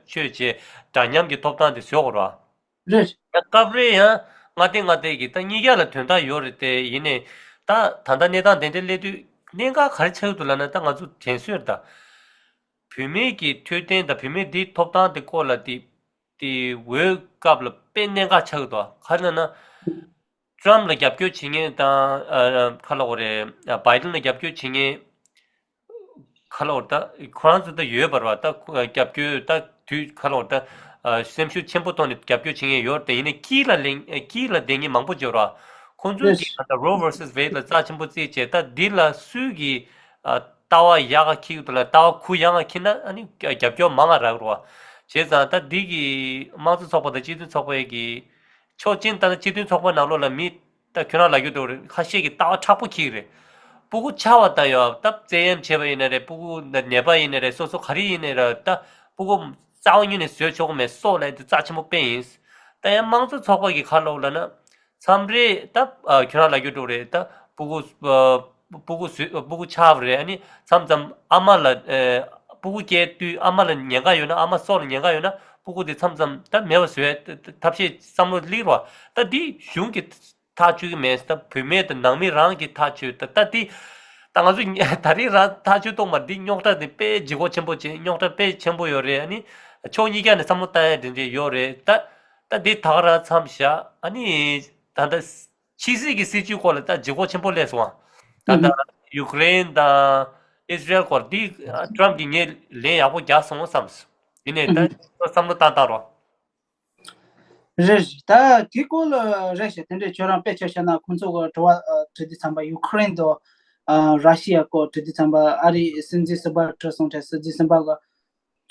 གཅོད་བྱས་འདྲ་མཉམ་གྱི་ཐོབ་ཐང་དེ་བཟོ་དགོས་རེད། རེད། ཡང་སྐབས་རེ་ཡང་མངའ་སྡེ་མངའ་སྡེ་གི་ད་གཉིས་ཀ་ལ་དོན་དག་ཡོད་རེད་དེ། ཡིན་ནའི་ད་ད་ལྟ་གནས་སྟངས་དེ་འདྲ་སླེབས་དུས་གནད་འགག་ག་རེ་ཆགས་ཀྱི་འདུག་ལབ་ན། ད་ང་ཚོ་དྲན་གསོ་རེད་ད། བུད་མེད་ཀྱི་འཕྲོད་བསྟེན་དང་བུད་མེད་འདིའི་ཐོབ་ཐང་དེ་སྐོར་ལ་དེ་དེ་འོས་སྐབས་ལ་དཔེ་གནད་འགག་ཆགས་ཀྱི་འདུག་ག་རེ་ལབ་ན། ཊམ་ལ་རྒྱབ་སྐྱོར་བྱེད་མཁན་དང་། ཨ་ག་རེ་ལབ་དགོས་རེད། བྷའི་ཌེན་ལ་རྒྱབ་སྐྱོར་བྱེད་མཁན། ག་རེ་ལབ་དགོས་རེད། ད་ཁོ་རང་ཚོ་ད་ཡོད་པ་རེད་བ། ད་རྒྱབ་སྐྱོར་ད་དུས་ག་རེ་ལབ་དགོས་རེད། ད་སེམས་ཤུགས་ཆེན་པོ་ཐོག་ནས་རྒྱབ་སྐྱོར་བྱེད་མཁན་ཡོད་རེད་དེ། ཡིན་ནའི་དཀྱིལ་ལ་ལེན་དཀྱིལ་ལ་བསྡད་མཁན་མང་པོ་ཅིག་ཡོད་རེད་བ། ཁོང་ཚོས་ཀྱིས་ད་ལྟ་Roe versus Wade ལ་རྩ་ཆེན་པོ་བརྩིས་བྱས། ད་འདི་ལ་སུས་ཀྱིས་ལྟ་བ་ཡག་ག་འཁྱེར་གྱི་འདུག་ལབ། ལྟ་བ་ཁུར་ཡག་ག་འཁྱེར་ན་ཨ་ནི་རྒྱབ་སྐྱོར་མང་ང་རག་རེད་བ། བྱས་ཙང་ད་འདི་གི་དམངས་གཙོ་ཚོགས་པ་དང་སྤྱི་མཐུན་ཚོགས་པ་གི་ཆོག་མཆན་བཏང་ན། སྤྱི་མཐུན་ཚོགས་པ་ནང་ལོགས་ལ་མི་ད་ཁྱོད་རང་ལབ་རྒྱུ་འདུག་རེད། ཁ་ཤས་ཀྱིས་ལྟ་བ་མཁྲེགས་པོ་འཁྱེར་གི་རེད། སྤུ་གུ་ཆགས་པ་དང་ཡང་ད་བཙན་གཡེམ་བྱས་པ་ཡིན་ན་རེད། སྤུ་གུ་ནད་པ་ཡིན་ན་རེད། སོ་སོ་ག་རེ་ཡིན་ན་རེད། ད་སྤུ་གུ་རྩ་བ་ཉིད་ནས་བཟོས་ཆོག་གི་མེད། སྲོག་ལ་དེ་རྩ་ཆེན་པོ་དཔེ་ཡིན། ད་ཡང་དམངས་གཙོ་ཚོགས་པ་གི་ཁ་ལོག་ལ་ན། མཚམས་རེ་ད་ཨ་ཁྱོད་རང་ལབ་རྒྱུ་འདུག་རེད། ད་སྤུ་གུ་ཨ་སྤུ་གུ་བཟོས་སྤུ་གུ་ཆགས་པ་རེད། ཨ་ནི་མཚམས་མཚམས་ཨ་མ་ལ་ཨ་སྤུ་གུ་སྐྱེས་དུས་ཨ་མ་ལ་ཉེན་ཁ་ཡོད་ན། ཨ་མ་སྲོག་ལ་ཉེན་ཁ་ཡོད་ན། སྤུ་གུ་དེ་མཚམས་མཚམས་ད་མེད་པ་བཟོས་ཐབས་ཤེས་བསམ་བློ་སླེབས་རེད་བ། ད་འདི་གཞུང་གི་ཐག་གཅོད་ཀྱི་མེད། ད་བུད་མེད་དང་ནང་མི་རང་གི་ཐག་གཅོད། ད་ད་འདི་ད་ང་ཚོ་ད་རེས་རང་ཐག་གཅོད་གཏོང་བ་འདི་རྙོག་དྲ་དེ་དཔེ་ལྗིད་ཁོག་ཆེན་པོ་བྱས། རྙོག་དྲ་དཔེ་ཆེན་པོ་ཡོད་རེད། ཨ་ནི་ཕྱོགས་གཉིས་ཀ་ནས་བསམ་བློ་བཏང་ཡ་དེ་འདྲ་ཡོད་རེད། ད་ད་འདི་ད་ག་རང་མཚམས་བཞག་ཨ་ནི་ད་ལྟ་ཕྱི་སྲིད་ཀྱི་སྲིད་བྱུས་སྐོར་ལ་ད་ལྗིད་ཁོག་ཆེན་པོ་སླེབས་སོང་ཨ། ད་ལྟ་ཡུཀ་རེན་དང་ཨི་ཟི་རེལ་སྐོར་འདི་ཊམ་གྱིས་ངས་ལན་ཡག་པོ་རྒྱག་སོང་བསམ། ཡིན་ནའི་ད་བསམ་བློ་བཏང་བཏང་རོགས། རེད་རེད། ད་དེ་སྐོར་ལ་རེད་ཤག་དེ་འདྲའི་ཁྱོད་རང་དཔེ་ཆ་བཞག་ན། ཁོང་ཚོ་གི་དྲི་བ་ཨ་དྲི་དུས་ཙམ་པ་ཡུ་ཁུ་རེན་དང་ཨ་ར་ཤི་ཡ་སྐོར་དྲི་དུས་ཙམ་པ། ཨ་རིའི་སྲིད་འཛིན་ཟུར་པ་དྲི་སོང་དྲན། སྲིད་འཛིན་ཟུར་པ་གི་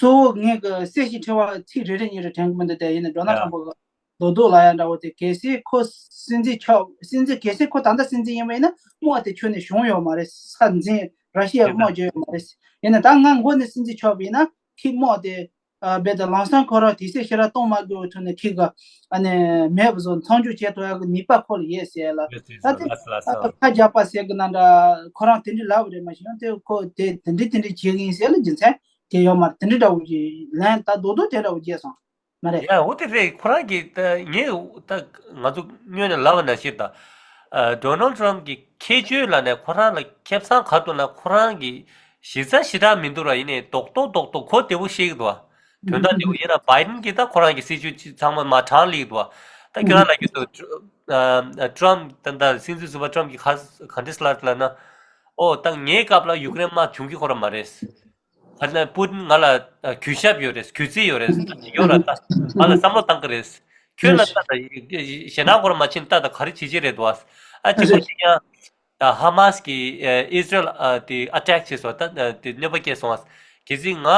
གཙོ་བོ་ངས་གི་གསལ་ཞིང་ཕྲ་བ་ཚིག་རེ་རེ་གཉིས་རེ་དྲན་གི་མི་འདུག་དེ་ཡིན་ན་ཌོ་ནལ་ཡ་ཊམ་པ་གི་རྡོག་རྡོག་ལབ་ཡ་འདྲ་བོ་དེ། གལ་སྲིད་ཁོ་སྲིད་འཛིན་ཆགས་སྲིད་འཛིན་གལ་སྲིད་ཁོ་ད་ལྟ་སྲིད་འཛིན་ཡིན་པ་ཡིན་ན་དམག་དེ་ཁྱོན་ནས་ཞུགས་ཡོད་མ་རེད། ས་འཛིན་ར་ཤི་ཡ་གི་དམག་བརྗོད་ཡོད་མ་རེད། ཡིན་ན་ད་ང་མགོ་ནས་སྲིད་འཛིན་ཆགས་པ་ཡིན་ན་ཁྱེད་དམག་དེ་ཨ་རྦད་དེ་ལམ་སང་ཁོ་རང་དུས་ཚོད་ཞེ་དྲག་གཏོང་མ་དགོས་པའི་ཐོག་ནས་ཁྱེད་ཀྱི་ཨ་ནི་མེད་པ་བཟོ་མཚམས་འཇོག་བྱེད་ཐུབ་ཡག་གི་ནུས་པ་ཁོ་ལ་ཡོད་ཟེར་ལ། ད་དེ་ལགས་སོ་ལགས་སོ། ཁ་རྒྱག་པ་ཟེར་གི་ན་འདྲ། ཁོ་རང་དེ་འདྲ་ལབ་པ་རེད། མ་གཞི་ཡང་དེ་ཁོ་དེ་དེ་འདྲ་དེ་འདྲ་བྱེད་གི་ཡིན་ཟེར་ལ་རྒྱུ་མཚན་དེ་ཡོད་མ་རེད། དེ་འདྲ་འདྲ་བོ་ཅིག་ལན་ད་རྡོག་རྡོག་དེ་འདྲ་བོ་བརྗེད་སོང་མ་རེད། ཡ་འོ་དེ་རེད། ཁོ་རང་གིས་ད་ངས་ད་ང་ཚོ་སྔོན་ནས་ལབ་པ་ནང་བཞིན་ད་ཨ་ཌོ་ནལ་ཊམ་གྱི་ཁྱད་ཆོས་ལ་ནས་ཁོ་རང་ལ་ཁེ་བཟང་ག་འདུག་ན། ཁོ་རང་གི་གཞི་རྩ་ཞེ་དྲག་མི་འདུག་ར། ཡིན་ནའི་རྡོག་རྡོག་རྡོག་རྡོག་གོ་བདེ་པོ་བཤད་ཀྱི་འདུག་བ། དོན་དག་བདེ་པོ། ཡིན་ན་བྷའི་ཌེན་གྱིས་ད་ཁོ་རང་གི་སྲིད་བྱུས་ཚང་མ་མར་དྲངས་སླེབས་ཀྱི་འདུག་བ། ད་ཁྱོད་རང་ལབ་རྒྱུ་འདུག་ཨ་ཊམ་ད་ད་སྲིད་འཛིན་ཟུར་པ་ཊམ་གྱིས་ག་ག་འདྲས་ལབ་ལབ་ན། ཨོ་ད་ངའི་སྐབས་ལ་ཡུཀ་རེན་དམག་བྱུང་གི་ཁོ་རང་མ་རེད། ཧ་ལམ་པུ་ཏིན་ང་ལ་ཨ་གུས་ཞབས་ཡོད་རེད། གུས་བརྩི་ཡོད་རེད། ད་ཅིག་ཡོད་ལ་ད་ང་ལ་བསམ་བློ་བཏང་གི་རེད། ཁྱོད་ལ་ད་ད་ཞེད་སྣང་སྐོར་མ་ཕྱིན་ད་ད་ག་རེ་བྱེད་ཀྱི་རེད་འདུག་ཨ། ཨ་གཅིག་པ་གཅིག་ཡང་ད་ཧ་མཱས་ཀྱིས་ཨ་ཨི་ཟི་རེལ་ཨ་དེ་ཨ་ཊེག་བྱས་སོང་། ད་ཨ་དེ་གནོད་པ་སྐྱེལ་སོང་ཨ། གལ་སྲིད་ང་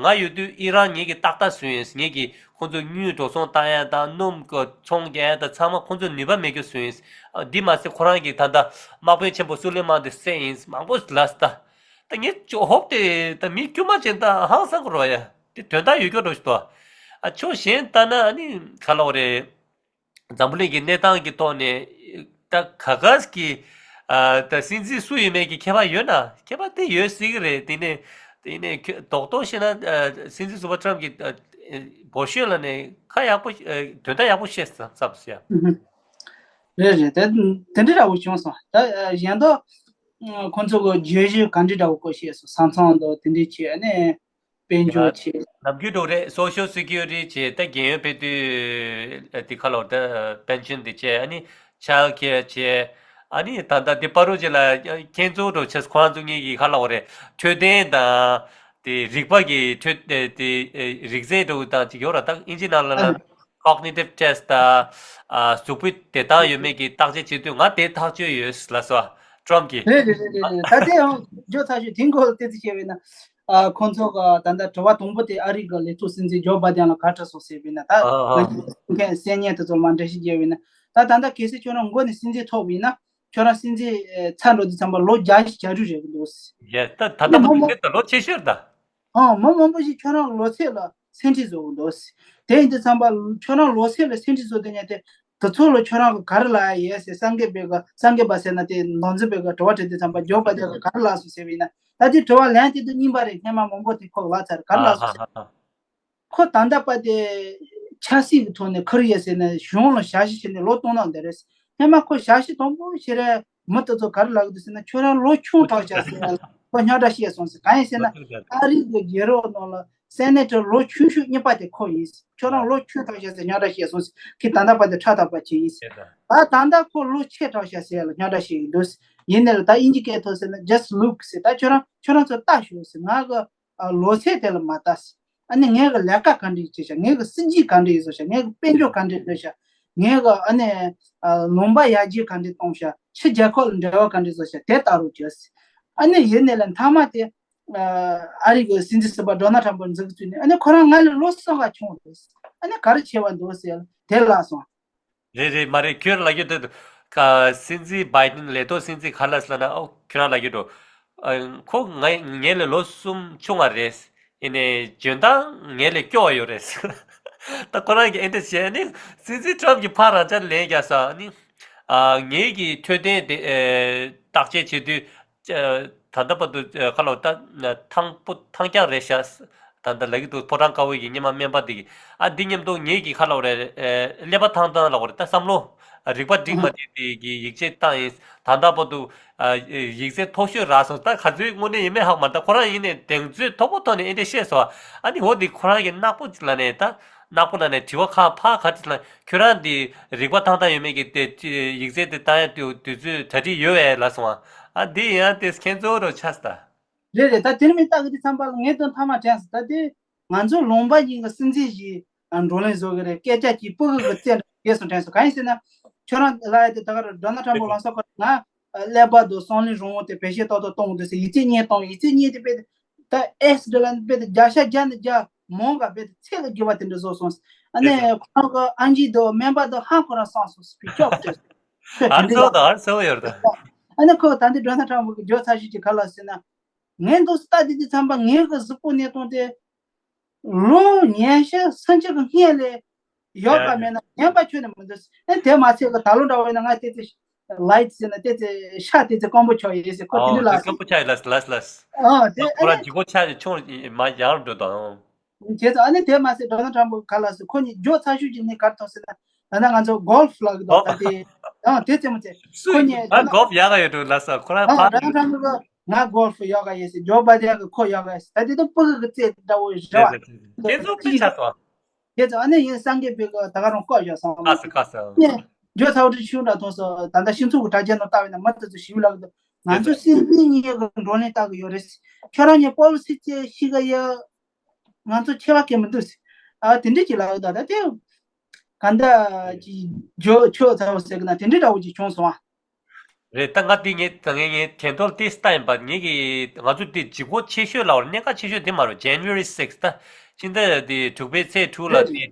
ང་ཡོད་དུས་ཨི་རན་ངེད་ཀྱི་ཏག་ཏག་བཟོས་ཡིན། ངེད་ཀྱིས་ཁོང་ཚོ་དངུལ་འགྲོ་སོང་བཏང་ཡ་དང་སྣུམ་གི་ཚོང་རྒྱག་ཡ་དང་ཚང་མ་ཁོང་ཚོ་ནུས་པ་མེད་རྒྱུ་བཟོས་ཡིན། ཨ་འདི་མ་ཟད་ཁོ་རང་གིས་ད་ལྟ་དམག་དཔོན་ཆེན་པོ་སུ་ལེ་མན་དེ་བསད་ཡིན། མང་པོ་ལབ་སོང་ད། ད་ངས་ཅོ་ཧོབ་དེ་ད་མི་དཀྱུས་མ་ཅན་ད་ཧང་སང་གི་རོ་ཡ། དེ་དོན་དག་ཡོད་སྐྱོ་འགྲོ་ཞིག་འདུག་ཨ་ཕྱོགས་གཞན་ལྟ་ན་ཨ་ནི་ག་ལབ་དགོས་རེད། འཛམ་བུ་གླིང་གི་གནས་སྟངས་ཀྱི་ཐོག་ནས་ད་ག་ག་གི་ཨ་ད་སྲིད་འཛིན་སུ་ཡིན་མིན་གྱི་ཁྱད་པར་ཡོད་ན། ཁྱད་པར་དེ་ཡོད་སྲིད་ཀྱི་རེད། དེ་ནས་དེ་ནས་ཁྱོད་རྡོག་རྡོག་བཤད་ན་ཨ་སྲིད་འཛིན་ཟུར་པ་ཊམ་གྱིས་ཨ་འོས་ཤོས་ལ་ནས་ཁ་ཡག་པོ་ཨ་དོན་དག་ཡག་པོ་བཤད་ཙམ་ཙམ་ཟེར། ཨུ་ཧུ། རེད་རེད། དེ་དེ་འདྲ་འདྲ་བོ་བྱུང་སོང་། ད་ཨ་གཞན་དག་ཨ་ཁོང་ཚོ་གི་བརྗོད་གཞི་ག་འདྲ་འདྲ་བོ་སྐོར་བཤད་སོང་། ས་མཚམས་དང་དེ་འདྲ་བྱས་ནས། དཔལ་འབྱོར་བྱས། ནམ་རྒྱུན་འགྲོ་རེད། སོ་ཤལ་སི་ཁུ་རི་ཊི་བྱས། ད་རྒན་ཡོལ་ཕེབས་དུས་ཨ་དེ་ཁ་ལོ་ད་པེན་ཤན་དེ་བྱས། ཨ་ནི་ཆལ་ཁེར་བྱས། ཨ་ནི་ད་ལྟ་དེ་པ་རུ་ཅི་ལ་ཁྱེད་ཚོ་འགྲོ་ཆེས་ཁོ་རང་ཚོ་གཉིས་ཀྱི་ཁ་ལོ་རེད། འཕྲོད་བསྟེན་དང་དེ་རིག་པ་གི་འཕྲོད་དེ་དེ་རིག་རྩལ་འགྲོ་དང་ཅིག་ཡོད་ར། ད་ཨིན་ཇི་ནང་ལ་ལ་ཨ་ནི་cognitive test ད་ཨ་གཟུགས་པོའི་བདེ་ཐང་ཡོད་མེད་ཀྱི་བརྟག་དཔྱད་བྱེད་དུས་ང་དེ་ཐག་ཆོད་ཡོད་ལ་སོ། ཊམ་གྱིས། རེད་རེད་རེད་རེད་རེད། ད་དེ་ཡང་བརྗོད་ཚར་ཞུ། དེང་གོ་ལ་ཏོག་ཙམ་བཤད་པས་ན། ཨ་ཁོང་ཚོ་ག་ད་ལྟ་དྲི་བ་དང་པོ་དེ་ཨ་རི་གི་ལས་ཐོག་སྲིད་འཛིན་ཇོ་བྷ་དན་ལ་ག་འདྲ་སོང་ཟེར་བས་ན། ད་ཨ་ང་ཨ་ཚོ་མཁན་གསན་མཁན་དེ་ཚོར་མ་འགྲེལ་བཤད་བརྒྱབ་པས་ན། ད་ད་ལྟ་གལ་སྲིད་ཁྱོད་རང་མགོ་ནས་སྲིད་འཛིན་ཐོབ་པ་ཡིན་ན། ཁྱོད་རང་སྲིད་འཛིན་ཨེ་ཚར་འགྲོ་དུས་ཙམ་པ་ལོ་བརྒྱ་ཞིག་བྱ་རྒྱུ་རེད་འདུག་ཡ་ད་ད་ལྟ་མ་མང་པོ་ཞིག་ད་ལོ་ཆེ་ཤོས་ད། ཨང་། མི་མང་པོ་ཞིག་ཁྱོད་རང་ལོ་ཚད་ལ་སེམས་ཁྲལ་བཟོ་གི་འདུག་དེ་ཡིན་དུས་ཙམ་པ་ཁྱོད་རང་ལོ་ཚད་ལ་སེམས་ཁྲལ་བཟོ་དེ་ཉིད་དེ། དེ་ཚོ་ལ་ཁྱོད་རང་གི་ག་རེ་ལབ་ཡ་ཡོད་ཟེར། སངས་རྒྱས་པའི་གི་སངས་རྒྱས་པ་ཟེར་ན་དེ་ནོར་འཛིན་པའི་གི་དྲི་བ་དྲིས་དུས་ཙམ་པ་ཇོ་བྷ་དན་གི་ག་རེ་ལབ་སོང་ཟེར་བས་ན། ད་དེ་དྲི་བ་ལན་དེ་དུ་རྙིང་པ་རེད། སྔན་མ་མང་པོ་དེ་ཁོ་ལབ་ཚར། ག་རེ་ལབ་སོང་ཟེར། ཁོ་ད་ལྟ་བར་དེ་ཆབ་སྲིད་ཀྱི་ཐོག་ནས་ཁུར་ཡོད་ཟེར་ནས་གཞུང་ལ་ཞབས་ཕྱི་བྱས་ནས་ལོ་སྟོང་ནང་འདི་རེད། སྔན་མ་ཁོ་ཞབས་ཕྱི་དང་པོ་བྱེད་རན་མི་དེ་ཚོ་ག་རེ་ལབ་གི་འདུག་ཟེར་ན། ཁྱོད་རང་ལོ་ཆུང་དྲགས་ཤག་ཟེར་ཡ་ལ་ཁོ་རྙོག་དྲ་བཤད་སོང་ཟེར། གང་ཡིན་ཟེར་ན། ཨ་རི་གི་རྒྱལ་རབས་ནང་ལ་སེ་ནེ་ཊར་ལོ་ཆུང་ཤོས་གཉིས་པ་དེ་ཁོ་ཡིན་ཟེར། ཁྱོད་རང་ལོ་ཆུང་དྲགས་ཤག་ཟེར་རྙོག་དྲ་བཤད་སོང་ཟེར། ཁོས་ད་ལྟ་བར་དུ་ཁྲག་ཐག་པ་བྱས་ཡིན་ཟེར། ད་ད་ལྟ་ཁོ་ལོ་ཆེ་དྲགས་ཤག་ཟེར་ཡ་ལ་རྙོག་དྲ་བཤད་ཀྱི་འདུག་ཟེར། ཡིན་ནའི་ལ་ད་དབྱིན་ཇི་སྐད་ཐོག་ཟེར་ན། Just look ཟེར། ད་ཁྱོད་རང་ཁྱོད་རང་ཚོ་ལྟ་ཤོག་ཟེར། ང་གི་ཨ་ལོ་ཚད་དེ་ལ་མ་ལྟ་ཟེར། ཨ་ནི་ངས་གི་ལས་ཀ་ག་འདྲ་བྱས་ཤག་ངས་གི་སྲིད་ཇུས་ག་འདྲ་བཟོ་ཤག་ངས་གི་དཔལ་འབྱོར་ག་འདྲ་བཟོ་ཤག་ངས་གི་ཨ་ནི་ཨ་ལུང་པ་ཡར་རྒྱས་ག་འདྲ་གཏོང་ཤག་ཕྱི་རྒྱལ་ཁབ་ལ་འབྲེལ་བ་ག་འདྲ་བཟོ་ཤག་དེ་ལྟ་རོགས་བྱོས་ཟེར། ཨ་ནི་ཡིན་ནའི་ལ་མཐའ་མ་དེ་ཨ་ཨ་རི་གི་སྲིད་འཛིན་ཟུར་པ་ཌོ་ནལ་ཊམ་པ་འཛུགས་བཙུགས་ནས། ཨ་ནི་ཁོ་རང་ང་ལས་ལོ་གསུམ་ག་ཆུང་རེད། ཨ་ནི་ག་རེ་བྱས་པ་འདུག་ཟེར་དེ་ལབ་སོང་། རེད་རེད། མ་རེད། ཁྱོད་ལབ་རྒྱུ་དེ་ཁ་སྲིད་འཛིན་བྷའི་ཌེན་ལས་ཐོག་སྲིད་འཛིན་ག་ལབ་ཟེར་ན། ཨོ་ཁྱོད་རང་ལབ་རྒྱུ་འགྲོ། ཨ་ཁོ་ང་ངའི་ལས་ལོ་གསུམ་ཆུང་བ་རེད། ཡིན་ནའི་འཇོན་ཐང་ངའི་ལས་སྐྱོ་བ་ཡོད་རེད། ད་ཁོ་རང་གིས་ཨེ་འདྲ་བྱས་ནི། སྲིད་འཛིན་ཊམ་གྱིས་ཕར་རང་ཅག་ལན་རྒྱག་ས་ནི། ཨ་ངེད་ཀྱི་འཕྲོད་བསྟེན་དེ་ཨེ་བརྟག་དཔྱད་བྱེད་དུས། ཨ་ད་ལྟ་བར་དུ་ཨ་ཁ་ལོ་ད་ཐང་པོ་ཐང་རྐྱང་རེད་ཤག་ད་ལྟ་ལབ་ཀྱི་འདུག་ཕོ་བྲང་དཀར་པོ་གི་སྔོན་མ་སྨན་པ་འདི་གིས། ཨ་འདི་མཉམ་དུ་ངེད་ཀྱི་ཁ་ལོ་རེད། ཨ་ཀླད་པ་ཐང་ཐང་ལབ་དགོས་རེད། ད་བསམ་བློ་རིག་པ་འགྲིག་མ་འགྲིག་དེ་གི་ཡིག་ཆ་བཏང་ཡིན། ད་ལྟ་བར་དུ་ཨ་ཡིག་ཚད་མཐོ་ཤོས་རག་སོང་། ད་ག་ཚོད་དངོས་གནས་ཡིན་མིན་ཧ་གོ་མ་རེད། ད་ཁོ་རང་ཡིན་ནའི་གདེང་ཚོད་མཐོ་པོ་ཐོག་ནས་ཨེ་འདྲ་བཤད་སོང་། ཨ་ནི་འོ་འདི་ཁོ་རང་གི་ནག་པོ་ཅིག་ལ་ནས་ད། ནག་པོ་ལ་ནས་དྲི་བ་ཁག་ཕ་ག་ཅིག་ལ། ཁྱོད་རང་འདི་རིག་པ་ཐང་ཐང་ཡོད་མེད་ཀྱི་དེ་ཡིག་ཚད་དེ་བཏང་ཡ་དུས་དུས་ཚོད་གྲ་སྒྲིག་ཡོད་པས་ལབ་སོང་ཨ། ཨ་འདི་ཡང་དེ་ཁྱེད་ཚོ་རོ་ཆགས་ད། རེད་རེད། ད་དེར་མི་ལྟ་གི་དེ་ཚང་པ་ལ་ངས་དོན་ཐ་མ་དྲན་སོང་། ད་དེ་ང་ཚོ་ལུང་པ་གཉིས་ཀྱི་སྲིད་འཛིན་ཞིག་བགྲོ་གླེང་བཟོ་གི་རེད། སྐད་ཆ་གྱིས་སྤུ་གུ་གི་རྩེ་འདྲ་རྒྱས་སོང་དྲན་སོང་། གང་ཡིན་ཟེར་ན། ཁྱོད་རང་ལ་ཡ་དེ་ད་ག་རེ་ཌོ་ནལ་ཊམ་པོ་ལམ་སང་ཁོ་ང་ཀླད་པ་དང་བསམ་བློའི་རང་དབང་དེ་བེད་སྤྱོད་ཏག་ཏག་གཏོང་དགོས་ཟེར། ཡིག་ཚད་གཉིས་གཏོང་། ཡིག་ཚད་གཉིས་དེ་དཔེ་ད་ཨེས་འདྲ་ལ་དཔེ་ད་བརྒྱ་ཆ་བརྒྱ་ནས་བརྒྱ་མང་ག་དཔེ་ད་ཚད་ལས་བརྒལ་བ་དེ་འདྲ་བཟོ་སོང་། ཨ་ནི་ཁོ་རང་གི་ཨ་འཇིག་དང་སྨན་པ་དང་ཧང་ཁོ་རང་སང་སོང་ཟེར་བའི་སྐྱོག་སྤྲད་སོང་། ཨ་ཚོ་དང་ཨ་ཚོ་ཡོད་ད། ཨ་ནི་ཁོ་ད་འདི་ཌོ་ནལ་ཊམ་པོ་གི་བརྗོད་ཚར་ཞིག་ཅིག་ག་ལ་ཟེར་ན། ངས་འདུག་སེ་ལྟ་དེ་དུས་ཙམ་པ་ངའི་གི་གཟུགས་པོ་གནས་སྟངས་དེ། ལོ་ཉི་ཤུ་སུམ་ཅུ་གི་སྔོན་ལས་ཡག་ག་མེད་ན་ངན་པ་ཁྱོན་ནས་མི་འདུག་ཨེ་དེ་མ་ཚད་གི་ད་ལོ་འདྲ་བོ་ཡིན་ན་ང་དེ་ཚེ་ལའིཊ་ཟེར་ན་དེ་ཚེ་ཤ་དེ་ཚེ་སྐམ་པོ་ཆགས་ཡོད་ཟེར། ཁོ་དེ་འདྲ་ལ་སྐམ་པོ་ཆགས་ཡོད་ལ་ལ་ལ། ཨ་དེ་ཁོ་རང་ལྗིད་ཁོག་ཆགས་ཆུང་མ་ཡར་འགྲོ་དང་། བྱས་ཙང་ཨ་ནི་དེ་མ་ཚད་ཌོ་ནལ་ཊམ་པོ་ག་ལ་སོ་ཁོ་གཉིས་མགྱོགས་ཚ་ཤོས་ཀྱི་ནི་གར་ཐོག་ཟེར་ན། ད་ནང་ང་ཚོ་གོལ་ཕ་ལ་གི་དོག་ད་དེ་ཡང་དེ་ཚེ་མ་ཚད་ཁོ་གཉིས་ང་གོལ་ཕ་ཡག་ག་ཡོད་འགྲོ་ལ་ས་ཁོ་རང་ཕ་ཌོ་ནལ་ཊམ་པོ་གི་ང་གོལ་ཕ་ཡག་ག་ཡོད་ཟེར། ཇོ་བྷའི་ཌེན་གི་ཁོ་ཡག་ག་ཡོད་ཟེར། ད་དེ་དུ་སྤུ་གུ་གི་རྩེ་འདྲ་བོ་རེད་བ། ཁྱེད་ཚོ་དཔེ་ཆ་ཚོ། དེ་ཚོ་ཨ་ནི་ཡིན་སངས་རྒྱས་པའི་གི་ད་ག་རང་བཀོད་བཞག་སོང་། ཁ་སི་ཁ་སི། ནས་ཇོ་ཚ་བོ་ཏི་ཆུང་འདྲ་མཐོང་སོང་། ད་ལྟ་སྤྱི་ཚོགས་ཀྱི་དྲ་རྒྱ་ནང་ལྟ་བས་ན་མི་དེ་ཚོ་ཞིབ་ལབ་གི་འདུག་ང་ཚོ་སྲིད་འཛིན་གཉིས་ཀྱི་བགྲོ་གླེང་ལྟ་གི་ཡོད་རེད། ཁྱོད་རང་གཉིས་པོ་ལི་སི་ཅི་ཤིག་ག་ཡ། ང་ཚོ་ཆེ་བ་སྐད་མི་འདུག་ཟེར། ཨ་དེ་འདྲ་ཅིག་ལབ་གི་འདུག་ད་དེ་ག་འདྲ་ཅིག་ཇོ་ཆོས་ཚ་བོ་ཟེར་གི་ན་དེ་འདྲ་འདྲ་བོ་ཅིག་བྱུང་སོང་ཨ། རེད། ད་ང་འདི་ངས་ད་ངས་ངས་དྲན་ཐོག་ཏིས་ལྟ་ཡིན་པ། ངེད་ཀྱི་ང་ཚོ་འདི་ལྗིད་ཁོག་ཆེ་ཤོས་ལ་བར་གནད་འགག་ཆེ་ཤོས་དེ་མ་རེད། January six ད་ཕྱི་ཟླ་འདི་དྲུག་པའི་ཚེས་དྲུག་ལ་རེད། དེ་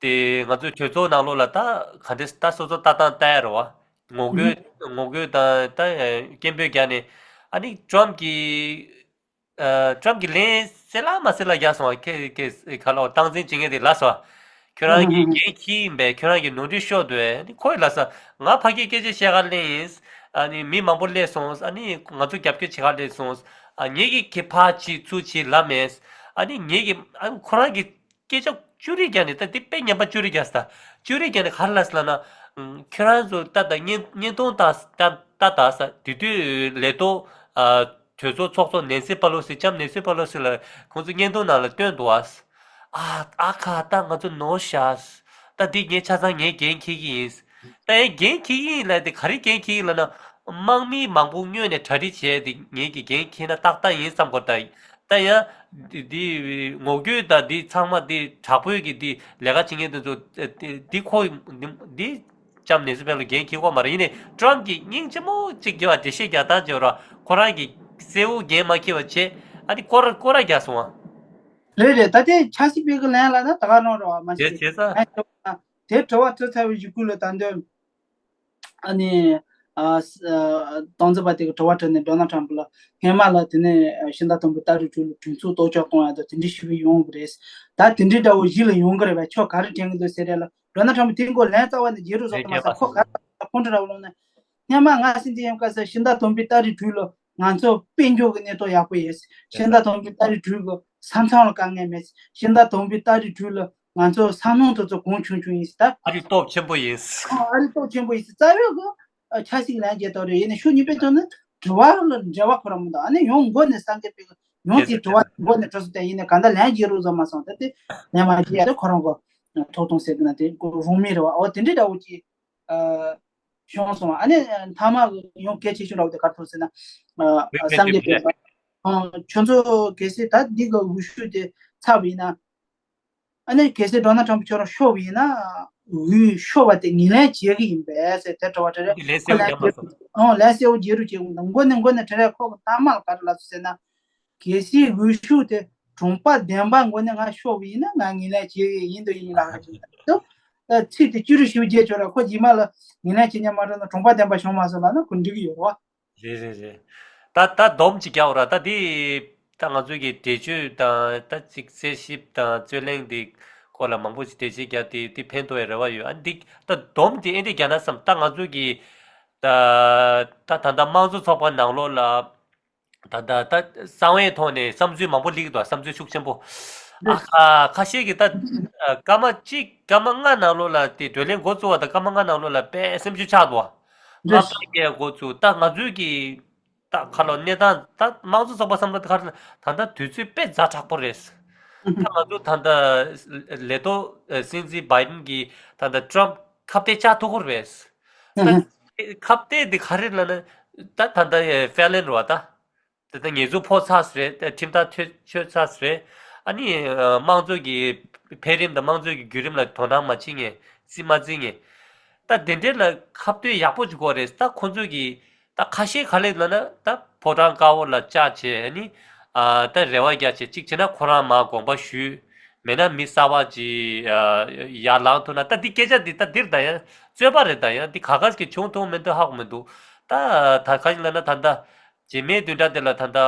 དེ་ང་ཚོའི་གྲོས་ཚོགས་ནང་ལོགས་ལ་ད་ག་འདྲས་ད་སོ་སོ་ལྟ་སྟངས་ལྟ་ཡ་རེད་བ། ངོ་རྒོལ་ངོ་རྒོལ་དང་ད་སྐད་འབོད་རྒྱག་ནས་ཨ་ནི་ཊམ་གྱིས། ཨ་ཊམ་གྱིས་ལན་གསལ་ལ་མ་གསལ་ལ་རྒྱག་སོང་བ། ཁྱེད་ཁྱེད་ག་ལ་བ་སྟངས་འཛིན་བྱེད་མཁན་དེ་ལ་སོ། ཁྱོད་རང་གིས་འགན་འཁྱེར་ཡིན་པས། ཁྱོད་རང་གིས་ནོར་འཁྲུལ་ཤོར་འདུག་ཨེ། ཁོས་ལ་ས་ང་ཕ་གིར་སྐད་ཆ་བཤད་ག་སླེབས་ཡིན། ཨ་ནི་མི་མང་པོ་སླེབས་སོང་། ཨ་ནི་ང་ཚོ་རྒྱབ་སྐྱོར་བྱེད་ག་སླེབས་སོང་། ཨ་ངེད་ཀྱིས་ཁྱེད་ཕར་བྱེད་ཚུར་བྱེད་ལབ་མེད། ཨ་ནི་ངེད་ཀྱིས་ཨ་ཁོ་རང་གིས་སྐད་ཆ་ཅོ་རི་རྒྱག་ནས། ད་འདི་དཔེ་ངན་པ་ཅོ་རི་རྒྱག་ས། ད་ཅོ་རི་རྒྱག་ནས་ག་རེ་ལབ་ས་ལབ་ན། ཨམ། ཁྱོད་རང་ཚོ་ད་ད་བརྙན་བརྙན་ཐུང་ལྟ་ལྟ་ལྟ་ད་ས། དེ་དུས་ལས་ཐོག་ཨ་གྲོས་ཚོགས་ཚོགས་གཙོ་ནེན་སི་པ་ལོ་སི། ལྕམ་ནེན་སི་པ་ལོ་སི་ལ་ཁོང་ཚོ་བརྙན་ཐུང་ནང་ལ་བཏོན་འདུག་ཨ། ཨ་ཨ་ཁ་ད་ང་ཚོ་ནོར་ཤག་ད་འདི་ངས་ཆ་ཚང་ངས་འགན་འཁྱེར་གྱི་ཡིན། ད་ངས་འགན་འཁྱེར་གྱི་ཡིན་ལབ་དེ་ག་རེ་འགན་འཁྱེར་གྱི་ལབ་ན། དམག་མི་མང་པོ་སྔོན་ནས་གྲ་སྒྲིག་བྱས་ཏེ་ངེད་ཀྱིས་འགན་འཁྱེར་ན་ཏག་ཏག་ཡིན་བསམ་གོ། ད་ད་ཡང་འདི་འདི་ངོ་རྒོལ་དང་འདི་ཚང་མ་འདི་དྲག་པོའི་གི་འདི་ལས་ཀ་བྱེད་མཁན་དེ་ཚོ་འདི་འདི་ཁོ་འདི་ལྕམ་ནེན་སི་པ་ལོ་སི་འགན་འཁྱེར་གོ་མ་རེད། ཡིན་ནའི་ཊམ་གྱིས་སྙིང་རྗེ་མོ་གཅིག་རྒྱབ་འགྲེལ་བཤད་རྒྱག་སྟངས་བྱེད་རོགས། ཁོ་རང་གིས་གསལ་བོ་འགན་མ་འཁྱེར་བ་བྱས། ཨ་ནི་སྐོར་སྐོར་ར་རྒྱག་སོང་བ། རེད་རེད། ད་དེ་ཆབ་སྲིད་པའི་གི་ལན་ལ་ན་ད་ག་རང་རེད་བ། མ་གཞི་དེ་བྱས་ཙང་། ལན་དེ་དྲི་བ་དྲི་ཚར་བའི་གཞུག་གུ་ལ་ད་འདོད། ཨ་ནི། ཨ་ས་ཨ་སྟངས་འཛིན་པ་དེ་གི་དྲི་བ་དྲིས་ནས་ཌོ་ནལ་ཊམ་ལ་སྔན་མ་ལ་དེ་ནས་ཨ་ཕྱི་ཟླ་དང་པོའི་ཏ་རིག་དྲུག་ལ་གྲོས་ཚོགས་གཏོར་བཅོམ་གཏོང་ཡ་དང་དེ་འདྲའི་ཞུ་བ་ཡོང་གི་རེད། ད་དེ་འདྲའི་འདྲ་བོ་གཞི་ལ་ཡོང་གི་རེད་བས། ཁྱོད་ག་རེ་དྲན་གི་འདུག་ཟེར་རེད་ལ། ཌོ་ནལ་ཊམ་དེ་སྐོར་ལན་རྩ་བ་ནས་བརྗེད་རུ་བཟོ་གི་མ་ཟད། ཁོ་ག་རེ་ཁོང་ཁྲོ་ར་བ་ལངས་ནས། སྔན་མ་ང་སྲིད་འཛིན་ཡིན་སྐབས་སུ་ཕྱི་ཟླ་དང་པོའི་ཏ་རིག་དྲུག་ལ་ང་ཚོ་དཔལ་འབྱོར་གྱི་གནས་སྟངས་ཡག་པོ་ཡོད། ཕྱི་ཟླ་དང་པོའི་ཏ་རིག་དྲུག་གི་ས་མཚམས་ལ་དཀའ་ངལ་མེད། ཕྱི་ཟླ་དང་པོའི་ཏ་རིག་དྲུག་ལ་ང་ཚོ་ས་སྣུམ་དེ་ཚོ་གོང་ཆུང་ཆུང་ཡིན་ཟེར། ད་ཨ་རི་སྟོབས་ཆེན་པོ་ཡིན། ཨ་ཨ་རི་སྟོབས་ཆེན་པོ་ཡིན་ཟེར། རྩ་བའི་གི་ཨ་ཆབ་སྲིད་ལན་རྒྱག་ཐབས་རེད། ཡིན་ནའི་ཕྱོགས་གཉིས་པོའི་ཐོག་ནས་དྲི་བ་ལ་འབྲེལ་བ་ཁོ་རང་མི་འདུག་ཨ་ནི་ཡང་མགོ་ནས་གསར་འགོད་པས་ཡང་དེ་དྲི་བ་མགོ་ནས་དྲི་སོང་། དེ་ཡིན་ནའི་གང་ལྟར་ལན་རྒྱག་རུ་བཟོ་མ་སོང་། ད་དེ་ལན་མ་རྒྱག་ཡ་དེ་ཁོ་རང་གི་ཐོབ་ཐང་ཟེར་གི་ན་དེ་རང་མོས་རེད་བ། འོ་དེ་འདྲའི་འདྲ་བོ་ཅིག་ཨ་བྱུང་སོང་། ཨ་ནི་མཐའ་མ་ཡང་གལ་ཆེ་ཤོས་འདྲ་བོ་དེ་ག་རེ་ཐོན་ཟེར་ན། ཨ་གསར་འགོད་པས་ཨ་ཁྱོད་ཚོ་གལ་སྲིད་ད་འདི་གི་འོས་ཤོག་དེ་ཚར་བ་ཡིན་ན། ཨ་ནི་གལ་སྲིད་ཌོ་ནལ་ཊམ་ཁྱོད་རང་ཤོར་བ་ཡིན་ན། འོས་ཤོར་བ་དེ་ངོས་ལེན་བྱེད་ཀྱི་ཡིན་པས་ཟེར་དེ་དྲི་བ་དྲིས་རེད། ཁོ་ལན་གསལ་བོ་རྒྱག་མ་སོང་། ཨང་ལན་གསལ་བོ་རྒྱག་རུ་བྱེད་འོང་། མགོ་ནས་མགོ་ནས་དྲི་རེད། ཁོ་གི་མཐའ་མ་ལ་ག་རེ་ལབ་སོང་ཟེར་ན། གལ་སྲིད་འོས་ཤོག་དེ་གྲངས་པ་ལྡན་པ་མགོ་ནས་ང་ཤོར་བ་ཡིན་ན་ང་ངོས་ལེན་བྱེད་ཀྱི་ཡིན་དང་ཡིན་ལ་ཧ་ཅང་ད། ཚིག་དེ་ཅི་རུ་ཞིབ་རྒྱས་ཆོག་ར། ཁོ་རྗེས་མ་ལ་ངོས་ལེན་བྱེད་ཉན་མ་འགྲོ་ན་གྲངས་པ་ལྡན་པ་བྱུང་མ་སོང་ལབ་ན་ཁོ་འགྲིག་གི་ཡོད་རེད་བ། རེད་རེད་རེད། ད་ད་སྡོམ་ཅིག་རྒྱག་འོ་ར། ད་འདི་ད་ང་ཚོའི་གི་འགྲེལ་བརྗོད་དང་ད་ཅིག་རྩད་ཞིབ་དང་རྩོད་གླེང་འདི་སྐོར་ལ་མང་པོ་ཅིག་འགྲེལ་བཤད་རྒྱག་དེ་འདི་ཕན་ཐོགས་ཡ་རེ་བ་ཡོད། ཨ་འདི་ད་སྡོམ་དེ་ཨེ་འདྲ་རྒྱག་ན་བསམ། ད་ང་ཚོའི་གི་ད་ད་ད་ད་དམངས་གཙོ་ཚོགས་པ་ནང་ལོགས་ལ་ད་ད་ད་གསང་བའི་ཐོག་ནས་བསམ་ཚུལ་མང་པོ་སླེབས་ཀྱི་འདུག་བསམ་ཚུལ་ཤུགས་ཆེན་པོ། ཨ་ཁ་ཁ་ཤས་ཀྱིས་ད་སྐར་མ་གཅིག་སྐར་མ་ལྔ་ནང་ལོགས་ལ་དེ་བགྲོ་གླེང་འགོ་བཙུགས་པ་དང་སྐར་མ་ལྔ་ནང་ལོགས་ལ་དཔེ་སེམས་ཤུགས་ཆག་འདུག་བ། ལབ་ཡ་འགོ་བཙུགས། ད་ང་ཚོའི་གི་ད་ཁ་ལོ་གནས་སྟངས་ད་དམངས་གཙོ་ཚོགས་པ་བསམ་བློ་ད་ག་རེ་ད་ལྟ་དུས་ཚོད་དཔེ་ཛ་དྲག་པོ་རེད། ད་ང་ཚོ་ད་ལྟ་ལས་ཐོག་སྲིད་འཛིན་བྷའི་ཌེན་གྱིས་ད་ལྟ་ཊམ་ཕ་ཁ་གཏད་བཅག་ཐུབ་ཀྱི་རེད། ད་ཁ་གཏད་དེ་ག་རེ་ལབ་ན་ད་ད་ལྟ་ཕེ་ལན་རེད་བ་ད། དེ་ལྟར་ཉེས་འཛུགས་ཕོག་ཚར་རེད། ཁྲིམས་ཐག་ཆོད་ཆོད་ཚར་རེད། ཨ་ནི་དམངས་གཙོ་གི་འཕེལ་རིམ་དང་དམངས་གཙོ་གི་བརྒྱུད་རིམ་ལ་དོ་སྣང་མ་བྱེད་མཁན། རྩིས་མ་འཛིན་མཁན། ད་དེ་འདྲའི་ལ་ཁ་གཏད་ཡག་པོ་ཅིག་དགོས་རེད། ད་ཁོ་ཚོས་གི་ད་ཁ་ཤས་ག་ལེ་ལབ་ན་ད་ཕོ་བྲང་དཀར་པོ་ལ་བཅར་བྱས། ཨ་ནི་ད་རེ་བ་རྒྱག་བྱས། གཅིག་བྱས་ན་ཁོ་རང་མར་དགོངས་པ་ཞུས། མེད་ན་མི་གསར་པ་ཅིག་ཡར་ལངས་ཐུབ་ན། ད་འདི་སྐད་ཆ་འདི་ད་འདིར་ད་ཡང་རྩོད་པ་རེད། ད་ཡང་འདི་ག་ག་གི་བྱུང་ཐུབ་མི་འདུག་ཧ་གོ་མི་འདུག་ད་ད་ག་ཡིན་ལབ་ན་ད་ད། རྗེས་མའི་བདུན་ཕྲག་དེ་ལ་ད་ལྟ་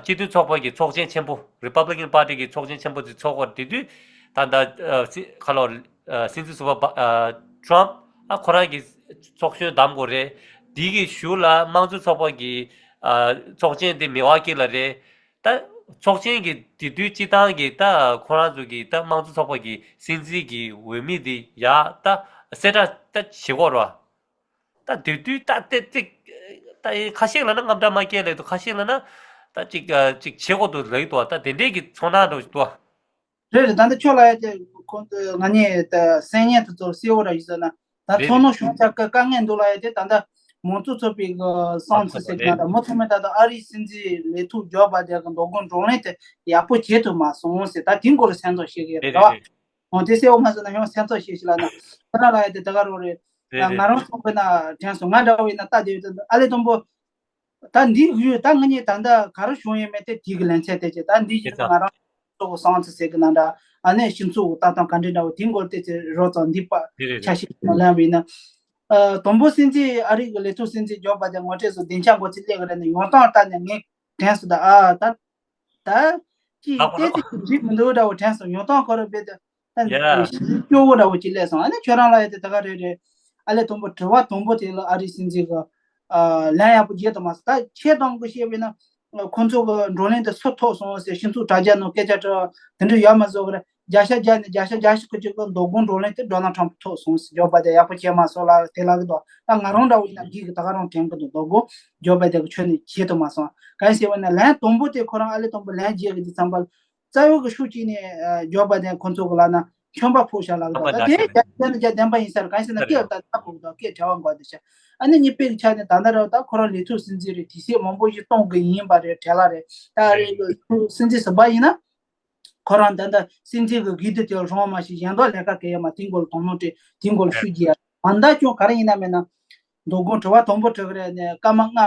སྤྱི་མཐུན་ཚོགས་པ་གི་ཚོགས་ཆེན་ཆེན་པོ། རི་པབ་ལི་ཀན་པར་ཊི་གི་ཚོགས་ཆེན་ཆེན་པོ་དེ་ཚོགས་ཀྱི་ཡོད་རེད། དེ་དུས་ད་ལྟ་སྲིད་ཁ་ལོ་སྲིད་འཛིན་ཟུར་པ་ཊམ་ཨ་ཁོ་རང་གི་ཚོགས་གཞོན་བདམས་དགོས་རེད། དེ་གི་གཞུག་ལ་དམངས་གཙོ་ཚོགས་པ་གི་ཚོགས་ཆེན་དེ་མི་ཝ་ཀི་ལ་རེད། ད་ཚོགས་ཆེན་གི་དེ་དུས་སྤྱི་བཏང་གི་ད་ཁོ་རང་ཚོ་གི་ད་དམངས་གཙོ་ཚོགས་པ་གི་སྲིད་འཛིན་གི་འོས་མི་དེ་ཡར་ད་གསལ་བསྒྲགས་ད་བྱེད་དགོས་རེད་བ། ད་དེ་དུས་ད་ཏེ་ཏེ་ད་ཁ་ཤས་ལ་ན་དངངས་སྐྲག་མ་སྐྱེ་ལེ་འདུག་ཁ་ཤས་ལ་ན་ད་ཅིག་ཅིག་བྱེད་དགོས་འདུག་ལེ་འདུག་ད་དེ་འདྲས་ཀྱི་ཚོར་སྣང་འདྲ་ཞིག་འདུག་རེད་རེད། ད་ལྟ་ཁྱོད་ལ་ཡ་དེ་ཁོང་ང་གཉིས་ད་གསན་མཁན་དེ་ཚོ་གསལ་བོ་ར་ཡིན་ཟེར་ན། ད་ཚོར་སྣང་བྱུང་ཆ་དཀའ་དཀའ་ངལ་འདུག་ལ་ཡ་དེ་ད་ལྟ་མང་གཙོ་ཚོགས་པའི་གི་སང་ཚེ་ཟེར་གི་ན། ད་མུ་མཐུད་མེད་ད་ད་ཨ་རིའི་སྲིད་འཛིན་ལས་ཐོག་ཇོ་བྷའི་ཌེན་གི་འདོད་དགོངས་བགྲོ་གླེང་དེ་ཡག་པོ་བྱེད་ཐུབ་མ་སོང་ཟེར། ད་དེའི་སྐོར་ལ་སེམས་ཚོར་བཤད་གི་ཡོད་རེད་བ། འོ་དེ་གསལ་བོ་མ་སོང་ན་ཡང་སེམས་ཚོར་བཤད་ཤིག་ལ་ན། ཁོ་རང་ལ་ཡ་དེ་དེ་ག་རོ་རེད། རེད་རེད། ང་རང་ཚོ་དཔེར་ན་དྲན་སོང་། ང་འདྲ་བོ་ཡིན་ན་ལྟ་དེ་ཡོད་དེ་ཨ་ལེ་དང་པོ། ད་འདི་ཡོད་ད་ང་གཉིས་ད་ལྟ་ག་རེ་བྱུང་ཡོད་མེད་དེ་དེ་གི་ལན་ཚད་དེ་བྱས། ད་འདི་བཞིན་དུ་ང་རང་ཚོ་གི་སང་ཚེ་ཟེར་གི་ན་འདྲ། ཨ་ནེ་སྤྱི་ཚོགས་ཀྱི་ལྟ་སྟངས་ག་འདྲ་འདྲ་བོ་དེ་སྐོར་དེ་ཚེ་རོ་ཙང་འདི་པ་རེད་རེད་ཆ་ཤས་ཤིག་མ་ལན་བས་ན། ཨ་དང་པོ་སྲིད་འཛིན་ཨ་རི་གི་ལས་ཐོག་སྲིད་འཛིན་ཇོ་བྷའི་ཌེན་ངོ་སྤྲོད་སུ་སྡིངས་ཆ་འགོ་ཚིག་སླེབས་གི་རེད་ནས་ཡོང་སྟངས་ལྟ་ནས་ངས་དྲན་སོང་། ད་ཨ་ད། ད་ཅི་ལྟས་ཚེ་གི་འགྲིག་མི་འདུག་འདྲ་བོ་དྲན་སོང་། ཉོ་སྟངས་ཁོ་རང་རྦད་དེ་ད་ཞིབ་སྐྱོ་བོ་འདྲ་བོ་ཅིག་སླེབས་སོང་། ཨ་ནི་ཁྱོད་རང་ལ་ཡ་དེ་ད་ག་རེ་རེད། ཨ་ལས་དང་པོ་དྲི་བ་དང་པོ་དེ་ལ་ཨ་རིའི་སྲིད་འཛིན་གི་ལན་ཡག་པོ་རྒྱག་ཐུབ་མ་སོང་། ད་ཁྱེད་རང་གི་བཤད་པས་ན་ཁོང་ཚོ་གི་བགྲོ་གླེང་དེ་སུ་ཐོབ་སོང་ཟེར་སྤྱི་ཚོགས་དྲ་རྒྱ་ནང་སྐད་ཆ་དྲི་དེ་འདྲ་ཡོད་མ་བཟོ་གི་རེད། བརྒྱ་ཆ་བརྒྱ་ནས་བརྒྱ་ཆ་བརྒྱ་ཞིག་ཁོ་གཅིག་གི་མདོ་དགོང་བགྲོ་གླེང་དེ་ཌོ་ནལ་ཊམ་ཕུ་ཐོབ་སོང་ཟེར། ཇོ་བྷའི་ཌེན་ཡག་པོ་བྱས་མ་སོང་ལ་དེ་ལབ་གི་འདུག་ད་ང་རང་འདྲ་བོ་ཡིན་ན་འགྲིག་གི། ད་ག་རང་དྲན་གི་འདུག་མདོ་དགོང་ཇོ་བྷའི་ཌེན་གི་ཆོས་ནས་བྱེད་ཐུབ་མ་སོང་། གང་ཡིན་ཟེར་བ་ན་ལན་དང་པོ་དེ་ཁོ་རང་ཨ་ལས་དང་པོ་ལན་རྒྱག་གི་དུས་ཙམ་པ་ལ་རྩ་བའི་གི་ཤུགས་གཅིག་ནས་ཇོ་བྷའི་ཌེན་ཁོ་ཚོ་གི་ལག་ན་མཆོད་པ་ཕུལ་བཞག་ལབ་གི་འདུག་ད་དེ་རྒྱ་ཆེན་ན་རྒྱ་བདེན་པ་ཡིན་ས་རེད། གང་ཡིན་ཟེར་ན་སྐད་ད་ད་ཕོག་གི་འདུག་སྐད་བྲལ་བ་འགོག་དེ་ཆ། ཨ་ནི་གཉིས་པའི་གི་ཆ་ནས་ད་ལྟ་ར་ད་ཁོ་རང་ལས་ཐོག་སྲིད་འཛིན་རེད། དུས་ཚོད་མང་པོ་ཞིག་གཏོང་གི་ཡིན་པ་རེད། བྲེལ་བ་རེད། ད་རེད་གི་སྲིད་འཛིན་ཟུར་པ་ཡིན་ན། ཁོ་རང་ད་ལྟ་སྲིད་འཛིན་གྱི་འོས་བསྡུ་དེ་རང་མ་ཞིག་གཞན་དག་ལས་ཀ་གལ་ཡོད་མ། དེ་མགོ་ལ་དོ་སྣང་སྤྲད། དེ་མགོ་ལ་ཤུགས་རྒྱག་ཡ། ད་ལྟ་ཀྱང་ག་རེ་ཡིན་ན་མེད་ན། མདོ་དགོང་དྲི་བ་དང་པོ་དྲི་གི་རེད་ནས་སྐར་མ་ལྔ།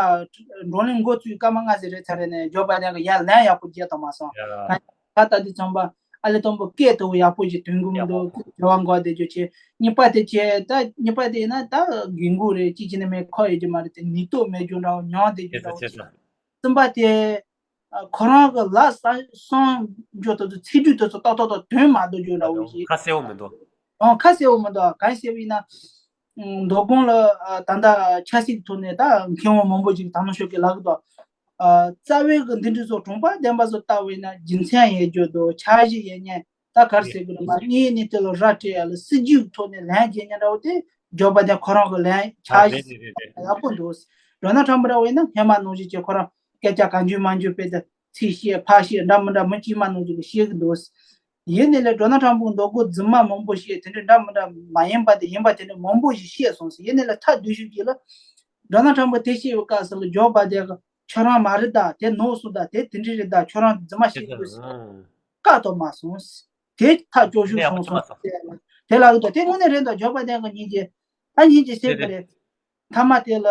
བགྲོ་གླེང་འགོ་བཙུགས་སྐར་མ་ལྔ་ཟིག་རེད་ཚར་རེད་ནས་ཇོ་བྷའི་ཌེན་གྱིས་ཡར་ལན་ཡག་པོ་རྒྱག་ཐུབ་མ་སོང་། ཡ། ད་ལྟ་དུས་ཙམ་པ་ཨ་ལས་དང་པོ་སྐད་དུ་ཡག་པོ་ཞིག་ཐོན་གི་མི་འདུག་ཡག་པོ། དྲི་བ་འགོག་བསྡད་རྒྱུ་བྱས། གཉིས་པ་དེ་བྱས། ད་གཉིས་པ་དེ་ཡིན་ན་ད་འགན་འཁུར་རེད། ཅི་བྱས་ན་མེད་ཁོ་ཡོད་རྒྱུ་མ་རེད་དེ། ནུས་སྟོབས་མེད་རྒྱུ་འདྲ་བོ་མྱོང་བསྡད་རྒྱུ་འདྲ་བོ་བྱས། གསུམ་པ་དེ། ཨ། ཁོ་རང་གི་ལག་ས་སོང་རྒྱུ་དེ་ཚོ་ཚིག་འབྲུ་དེ་ཚོ་ཏག་ཏག་ཏག་དོན་མ་འདུག་རྒྱུ་འདྲ་བོ་ཞིག་ཁ་གསལ་བོ་མི་འདུག་ཨང་། ཁ་གསལ་བོ་མི་འདུག་གང་ཡིན་ཟེར་བ་ཡིན་ན། ཨང་། མདོ་དགོང་ལ། ཨ། ད་ལྟ་ཆབ་སྲིད་ཐོག་ནས་ད་མཁས་དབང་མང་པོ་ཞིག་ད་ནང་ཤོད་ཀྱི་ལབ་གི་འདུག་ཨ། རྩ་བའི་གི་འདི་འདྲ་ཚོ་གྲོང་པ་བདེན་པ་ཚོ་ལྟ་བས་ན་རྒྱུ་མཚན་ཡོད་རྒྱུ་འདུག་འཆར་གཞི་ཡོད་མཁན། ད་ག་རེ་ཟེར་གི་རེད་མ། གཉིས་གཉིས་དེ་ལ་ར་སྤྲད་ཡ་ལ་སྲིད་ཇུས་ཐོག་ནས་ལན་རྒྱག་མཁན་འདྲ་བོ་དེ་ཇོ་བྷའི་ཌེན་ཁོ་རང་གི་ལན། ཨ། འཆར་རེད་གཞི་རེད་རེད་རེད། ཡག་པོ་འདུག་ཌོ་ནལ་ཊམ་ཕུ་འདྲ་བོ་ཡིན་ན་སྔོན་མ་ནང་བཞིན་བྱས་ཁོ་རང་སྐད་ཆ་གང་བྱུང་མང་བྱུང་དཔེ་དེ་ཚིག་བཤད་ཕར་བཤད་འདྲ་མི་འདྲ་མི་གཅིག་མ་ནང་བཞིན་གྱི་བཤད་གི་འདུག་ཡིན་ནའི་ལས་ཌོ་ནལ་ཊམ་ཕུ་མདོ་དགོང་རྫུན་མ་མང་པོ་བཤད། དེ་འདྲ་འདྲ་མི་འདྲ་མ་ཡིན་པ་དེ་ཡིན་པ་དེ་འདྲ་མང་པོ་ཞིག་བཤད་སོང་ཟེར། ཡིན་ནའི་ལས་ཐག་རྡུགས་ཤིག་གིས་ལ་ཌོ་ནལ་ཊམ་ཕུ་དེ་བཤད་པའི་སྐབས་སུ་ལ་ཇོ་བྷའི་ཌེན་གྱིས་ཁྱོད་རང་མ་རེད་ད། དེ་ནོར་སོང་ད། དེ་དེ་འདྲ་རེད་ད། ཁྱོད་རང་རྫུན་མ་བཤད་གི་འདུག་ཟེར། བཀག་ཐུབ་མ་སོང་། དེ་ཐག་གཅོད་ཤུགས་སོང་སོང་། དེ་ལ་གི་ད་དེ་དངོས་གནས་རེད་འདུག་ཇོ་བྷའི་ཌེན་གྱིས་སྙིང་རྗེ། ད་སྙིང་རྗེ་སེ་གི་རེད། མཐའ་མ་དེ་ལ།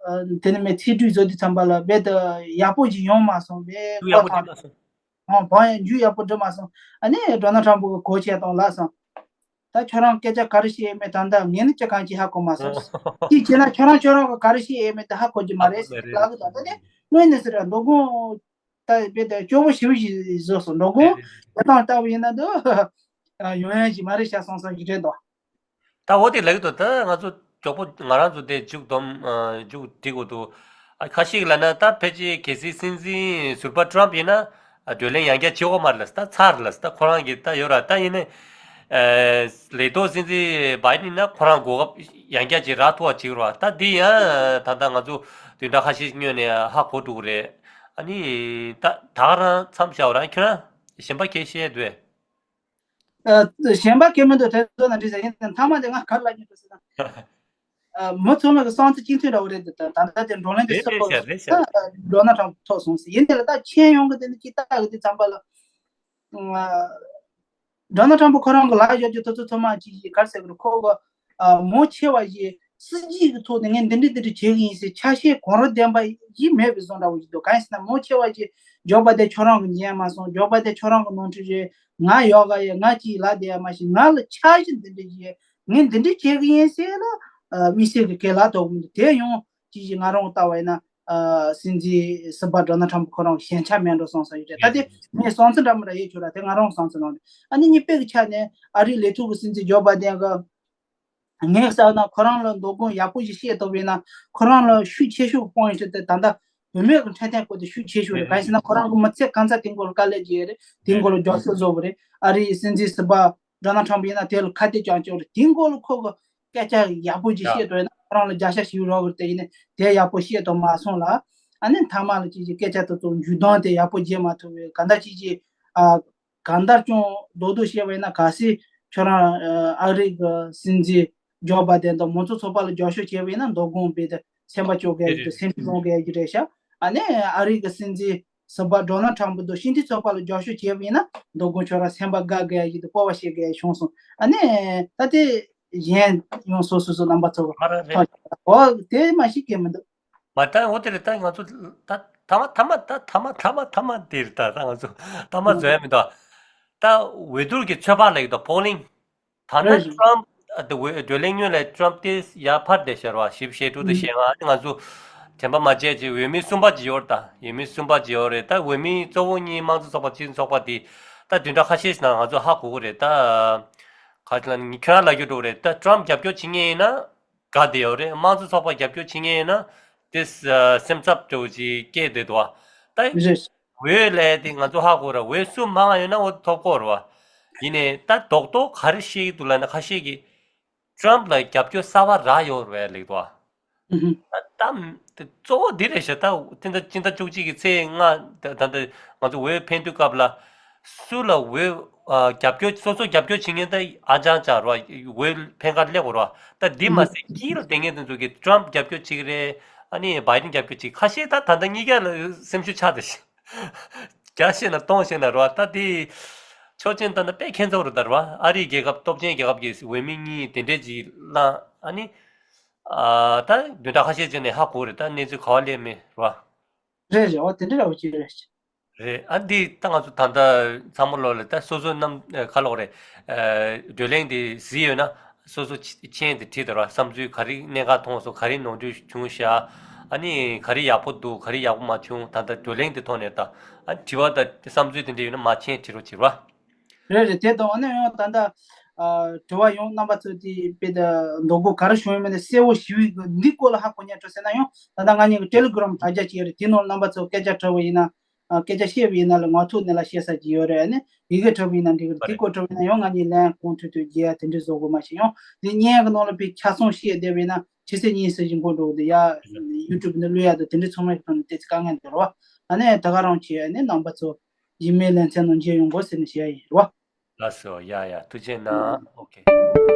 ཨ། དེ་ནི་མེད་ཚིག་འབྲུ་བཟོ་དུས་ཙམ་པ་ལ་རྦད་དེ་ཡག་པོ་ཞིག་ཡོང་མ་སོང་བས། ཡག་པོ་འགྲིག་མ་སོང་། ཨང་། བང་ཡང་མཇུག་ཡག་པོ་འགྲིག་མ་སོང་། ཨ་ནི་ཌོ་ནལ་ཊམ་ཕུ་གིས་གོ་ཆོད་བཏང་ལབ་སོང་། ད་ཁྱོད་རང་སྐད་ཆ་ག་རེ་བཤད་ཡོད་མེད་ད་ལྟ་ངས་ནི་ཅི་གང་ཅི་ཧ་གོ་མ་སོང་། ཅི་བྱས་ན་ཁྱོད་རང་ཁྱོད་རང་གིས་ག་རེ་བཤད་ཡོད་མེད་དེ་ཧ་གོ་རྒྱུ་མ་རེད་ཟེར་ལབ་གི་འདུག་ད་ནི་དངོས་གནས་ཟེར་མདོ་དགོང་ད་རྦད་དེ་སྐྱོ་བོ་ཞེ་པོ་ཞིག་བཟོས་སོང་། མདོ་དགོང་དེ་དང་ལྟ་བུ་ཡིན་ན་འདུག་ཡོང་ཡ་ཞིག་མ་རེད་ཤག་སོང་སོང་ཞིག་རེད་འདུག་ད་འོ་དེ་ལབ་ཀྱི་འདུག་ད་ང་ཚོ་མགྱོགས་པོ་ང་རང་ཚོ་དེ་མཇུག་བསྡོམས། ཨ། མཇུག་སྒྲིལ་དགོས་འདུག་ཨ། ཁ་ཤས་ལབ་ན་ད་ཕལ་ཆེར་གལ་སྲིད་སྲིད་འཛིན་ཟུར་པ་ཊམ་ཕུ་ཡིན་ན། ཨ། བགྲོ་གླེང་ཡང་བསྐྱར་བྱེད་དགོས་མ་རེད་ལབ། ད་ཚར་ལབ། ད་ཁོ་རང་གིས་ད་ཡོད་ར། ད་ཡིན་ནའི། ཨ། ལས་ཐོག་སྲིད་འཛིན་བྷའི་ཌེན་ཡིན་ན་ཁོ་རང་གོ་སྐབས་ཡང་བསྐྱར་ཅིག་རག་ཐུབ་པ་བྱེད་དགོས་ར། ད་འདི་ཡང་ད་ལྟ་ང་ཚོ་བདུན་ཕྲག་ཁ་ཤས་སྔོན་ནས་ཧ་གོ་འགྲོ་གི་རེད། ཨ་ནི་ད་ད་ག་རང་མཚམས་བཞག་ར། ཁྱོད་རང་གཞན་པ་ག་རེ་བཤད་འདོད། ཨ། གཞན་པ་ག་གེ་མི་འདུག་དེ་ཚོ་ན་འགྲིག་ཟེར། ཡིན་ནའི་མཐའ་མ་དེ་ང་ག་རེ་ལབ་སྙིང་འདོད་ཟེར་ན། ཨ། མི་ཚང་མ་གི་བསམ་ཚུལ་གཅིག་མཐུན་འདྲ་བོ་རེད་འདུག་ད་ལྟ་དེ་བགྲོ་གླེང་དེ་རེད་སུ་རེད་ཐོག་རེད་རེད་ཤག་ད་ཌོ་ནལ་ཊམ་ཕུ་ཐོབ་སོང་ཟེར། ཡིན་ནའི་ལ་ད་མཁྱེན་ཡོང་གི་དེ་ནི་ཅིག་ལྟ་གི་དུས་ཙམ་པ་ལ། ཨ། ཌོ་ནལ་ཊམ་ཕུ་ཁོ་རང་གི་ལག་ཡོད་རྒྱུ་དེ་ཚོ་ཚང་མ་ཅིག་གིས་ག་རེ་ཟེར་གི་རེད། ཁོ་གི། ཨ། མང་ཆེ་བ་ཞིག་སྲིད་ཇུས་ཀྱི་ཐོག་ནས་ངས་འདི་འདྲ་འདི་འདྲ་བྱེད་གི་ཡིན་ཟེར་ཆ་ཤས་གོ་རིམ་ལྡན་པ་ཞིག་མེད་པའི་བཟོ་འདྲ་བོ་ཞིག་འདུག་གང་ཡིན་ཟེར་ན་མང་ཆེ་བ་ཞིག་ཇོ་བྷའི་ཌེན་ཁྱོད་རང་གིས་ཉན་མ་སོང་། ཇོ་བྷའི་ཌེན་ཁྱོད་རང་གི་ནོར་འཁྲུལ་རེད། ང་ཡོད་ག་ཡ། ང་ཅིག་ལབ་བསྡད་ཡ་མ་གཞི་ང་ལ་འཆར་གཞི་འདི་འདྲ་ཞིག་ངས་འདི་འདྲ་བྱེད་གི་ཡིན་ཟེར་ལ། ཨ། དམིགས་བསལ་གྱི་སྐད་ལབ་ཐུབ་མི་འདུག་དེ་ཡང་ཅིག་ཅིག་ང་རང་ལྟ་བ་ཡིན་ན། ཨ། སྲིད་འཛིན་ཟུར་པ་ཌོ་ནལ་ཊམ་ཕུ་ཁོ་རང་གི་ཞན་ཆ་མེད་འགྲོ་སོང་ས་ཞིག་རེད། ད་དེ་ངས་བསམ་ཚུལ་འདྲ་མི་འདྲ་ཡོད་ཆོག་ར། དེ་ང་རང་བསམ་ཚུལ་ནང་རེད། ཨ་ནི་གཉིས་པའི་གི་ཆ་ནས་ཨ་རིའི་ལས་ཐོག་གི་སྲིད་འཛིན་ཇོ་བྷའི་ཌེན་གི། ངས་བསམ་ན་ཁོ་རང་ལ་མདོ་དགོང་ཡག་པོ་ཞིག་བཤད་ཐུབ་པ་ཡིན་ན། ཁོ་རང་ལ་ཤུགས་ཆེ་ཤོས་པོ་ཡིན་ཤོས་དེ་ད་ལྟ་བུད་མེད་ཀྱི་འཕྲོད་བསྟེན་སྐོར་དེ་ཤུགས་ཆེ་ཤོས་རེད། གང་ཡིན་ཟེར་ན་ཁོ་རང་གི་མི་ཚེ་གང་ཚ་དེ་མགོ་ལ་དཀའ་ལས་བརྒྱབ་རེད། དེ་མགོ་ལ་རྒྱབ་སྐྱོར་བཟོ་བ་རེད། ཨ་རིའི་སྲིད་འཛིན་ཟུར་པ་ཌོ་ནལ་ཊམ་ཕུ་ཡིན་ན་དེ་ལ་ཁ་གཏད་བཅག་ཆོག་རེད། དེ་མགོ་ལ་ཁོ་གི་སྐད་ཆ་ཡག་པོ་ཅིག་བཤད་ཐུབ་ཡིན་ན་ཁོ་རང་ལ་བརྒྱ་ཆ་བཞི་རག་གི་རེད། དེ་ཡིན་ནའི་དེ་ཡག་པོ་བཤད་ཐུབ་མ་སོང་ལ། ཨ་ནི་མཐའ་མ་ལ་ཅིག་ཅིག་སྐད་ཆ་དེ་ཚོ་མཇུག་སྡོམ་དེ་ཡག་པོ་བྱེད་མ་ཐུབ་པའི་གང་ལྟར་ཅིག་ཅིག་ཨ། གང་ལྟར་ཀྱང་རྡོག་རྡོག་བཤད་པ་ཡིན་ན། གལ་སྲིད་ཁྱོད་རང་ཨ་རིའི་གི་སྲིད་འཛིན་ཇོ་བྷའི་ཌེན་དང་མང་གཙོ་ཚོགས་པ་ལ་རྒྱབ་སྐྱོར་བྱས་པ་ཡིན་ན་མདོ་དགོང་རྦད་དེ་སེམས་པ་སྐྱོ་གི་ཡ་ཞིག་དང་སེམས་ཕམ་གི་ཡ་ཞིག་རེད་ཤག་ཨ་ནི་ཨ་རིའི་གི་སྲིད་འཛིན་ཟུར་པ་ཌོ་ནལ་ཊམ་ཕུ་དང་ཕྱི་འཐེན་ཚོགས་པ་ལ་རྒྱབ་སྐྱོར་བྱས་པ་ཡིན་ན་མདོ་དགོང་ཁྱོད་རང་སེམས་པ་དགའ་གི་ཡ་ཞིག་དང་སྤོབས་པ་བྱེད་གི་ཡ་ཞིག་བྱུང་སོང་། ཨ་ནི་ད་དེ་གཞན་ཡང་སོ་སོ་སོ་རྣམ་པ་ཚོ་གི་ཐག་ཆོད། འོ་དེ་མ་གཞི་གང་ཡང་མི་འདུག་མ་ད་འོ་དེ་རེད། ད་ང་ཚོ་ད་ཐ་མ་ཐ་མ་ད་ཐ་མ་ཐ་མ་ཐ་མ་དེ་རེད། ད་ད་ང་ཚོ་ཐ་མ་བཟོ་ཡ་མི་འདུག་ད་འོས་བསྡུར་གྱི་ཚོད་དཔག་ལབ་ཀྱི་འདུག་པོ་ལིང་། ད་ལྟ་རེད། ཊམ་ཕུ་ཨ་དེ་འོས་བགྲོ་གླེང་སྔོན་ལ་ཊམ་ཕུ་དེ་ཡར་འཕར་བསྡད་ཤག་ར། བཞི་བཅུ་ཞེ་དྲུག་དང་ཞེ་ལྔ། ང་ཚོ་ དྲན་པ་མ་བརྗེད་ཅིག་འོས་མི་གསུམ་པ་ཅིག་ཡོད་རེད་ད། འོས་མི་གསུམ་པ་ཅིག་ཡོད་རེད་ད། འོས་མི་གཙོ་བོ་གཉིས་དམངས་གཙོ་ཚོགས་པ་སྤྱི་མཐུན་ཚོགས་པ་དེ་ད་བདུན་ཕྲག་ཁ་ཤས་ཤིག་ནང་ང་ཚོ་ཧ་གོ་གི་རེད་ད། ག་ཅི་ལ་ནི་ཁྱོད་རང་ལ་རྒྱུ་འགྲོ་རེད་ད། ཊམ་རྒྱབ་སྐྱོར་བྱེད་མཁན་ཡིན་ན་དགའ་བསྡད་ཡོད་རེད། དམངས་གཙོ་ཚོགས་པ་རྒྱབ་སྐྱོར་བྱེད་མཁན་ཡིན་ན་དེ་སེམས་འཚབ་འདྲ་བོ་ཅིག་སྐྱེས་བསྡད་འདུག་བ། ད་རེད། འོས་ལས་དེ་ང་ཚོ་ཧ་གོ་ར། འོས་སུ་མང་ཡོད་ན་འོ་ཐོབ་གོ་ར་བ། ཡིན་ནའི་ད་རྡོག་རྡོག་ག་རེ་བཤད་ཀྱི་འདུག་ལབ་ན་ཁ་ཤས་ཀྱིས་ཊམ་ལ་རྒྱབ་སྐྱོར་གསར་པ་རག་ཡོད་རེད་ལེགས་འདུག་བ། ད་ད་གཙོ་བོ་འདི་རེད་ཤག་ད་སྤྱི་ཟླ་སྤྱི་ཟླ་བཅུ་གཅིག་གི་ཚེས་ལྔ་ད་ད་ལྟ་ང་ཚོ་འོས་འཕེན་དུས་སྐབས་ལ་སུ་ལ་འོས་ཨ་རྒྱབ་སྐྱོར་སོ་སོ་རྒྱབ་སྐྱོར་བྱེད་མཁན་ད་ཨ་ཅང་ཅང་རོ། འོས་འཕེན་ཁར་སླེབས་དགོས་རོ། ད་འདི་མ་ཟད་དཀྱིལ་ལ་བསྡད་མཁན་དེ་ཚོ་གིས་ཊམ་རྒྱབ་སྐྱོར་བྱེད་ཀྱི་རེད། ཨ་ནི་བྷའི་ཌེན་རྒྱབ་སྐྱོར་བྱེད། ཁ་ཤས་ད་ད་ལྟ་གཉིས་ཀ་ལ་སེམས་ཤུགས་ཆག་བསྡད་ཤག་བརྒྱ་བཤད་ན་སྟོང་བཤད་ན་རོ། ད་དེ་ཆོག་མཆན་ད་ནི་དཔེ་ཁྱད་མཚར་རུ་ད་རོ། ཨ་རིའི་རྒྱལ་ཁབ་སྟོབས་ཆེན་རྒྱལ་ཁབ་ཀྱི་འོས་མི་གཉིས་དེ་འདྲས་ཅིག་བླངས། ཨ་ནི་ཨ་ད་བདུན་ཕྲག་ཁ་ཤས་རྗེས་ནས་ཧ་གོ་རེད་ད་གནས་ཚུལ་ག་བ་སླེབས་མེད་རོ། རེད་རེད། འོ་དེ་འདྲ་རེད་འོ་ཅི་རེད། རེད། ཨ་འདི་ད་ང་ཚོ་ད་ལྟ་ཚང་མ་ལོ་ལ་ད་སོ་སོ་རྣམས་ཨ་ག་ལོག་རེད། ཨ་བགྲོ་གླེང་དེ་གཟིགས་ཡོད་ན་སོ་སོ་མཆན་དེ་བྲིས་དང་ར། བསམ་ཚུལ་ག་རེ་གནད་འགག་མཐོང་སོང་། ག་རེ་ནོར་འཁྲུལ་བྱུང་ཤག་ཨ་ནི་ག་རེ་ཡག་པོ་འདུག་ག་རེ་ཡག་པོ་མ་བྱུང་། ད་ལྟ་བགྲོ་གླེང་དེ་ཐོག་ནས་ད་ཨ་དྲི་བ་དང་བསམ་ཚུལ་དེ་འདྲ་ཡོད་ན་མ་མཆན་བྲིས་རོགས་བྱེད་ར། རེད་རེད། དེ་དང་ཨ་ནི་ཡང་ད་ལྟ་ཨ་དྲི་བ་ཡང་རྣམ་པ་ཚོ་དེ་དཔེ་ད་འདོད་སྐོར་ག་རེ་བྱུང་ཡོད་མེད་ནས་གསལ་བོ་ཞུ་ཡི་འདི་སྐོར་ལ་ཧ་གོ་ཉན་འགྲོ་ཟེར་ན་ཡང་ད་ལྟ་ང་གཉིས་ཀྱི་ཊེ་ལི་གྷི་རམ་དྲ་རྒྱ་ཅིག་ཡོད་རེད། དེ་ནང་རྣམ་པ་ཚོ་སྐད་ཆ་དྲི་བ་ཡིན་ན། ཨ་སྐད་ཆ་བཤད་པ་ཡིན་ན་ལ་ངག་ཐོག་ནས་ལ་བཤད་ས་ཅིག་ཡོད་རེད། ཨ་ནི་ཡི་གེ་འབྲི་བ་ཡིན་ན་འགྲིག་གི་རེད། དེ་སྐོར་འབྲི་བ་ཡིན་ན་ཡང་ང་གཉིས་ལན་གོང་ཐོས་ཐོས་རྒྱག་ཡ་དེ་འདྲ་བཟོ་དགོས་མ་བྱས་ཡང་དེ་བརྙན་གི་ནང་ལ་དཔེ་ཆ་ཚང་བཤད་བསྡད་པ་ཡིན་ན་ཕྱི་ཚེས་གཉིས་ཚེས་བཞི་འགོ་འགྲོ་གི་འདུག་ཡ། ཡུ་ཊུབ་ནས་བླུག་ཡ་དང་དེ་འདྲ་ཚང་མའི་ཐོག་ནས་ཏོག་ཙམ་དཀའ་ངལ་འདུག་རེད་བ། ཨ་ནི་ད་ག་རང་བྱས་ཨ་ནི་རྣམ་པ་ཚོ་ཡིན་མིན་ལེ་ཚན་ནང་མཇལ་ཡོང་དགོས་ཟེར་ནས་བཤད་ཡ་ཡིན་རེད་བ། ལགས་སོ། ཡ་ཡ་ཐུགས་རྗེ་གནང་། ཨོ་ཁེ།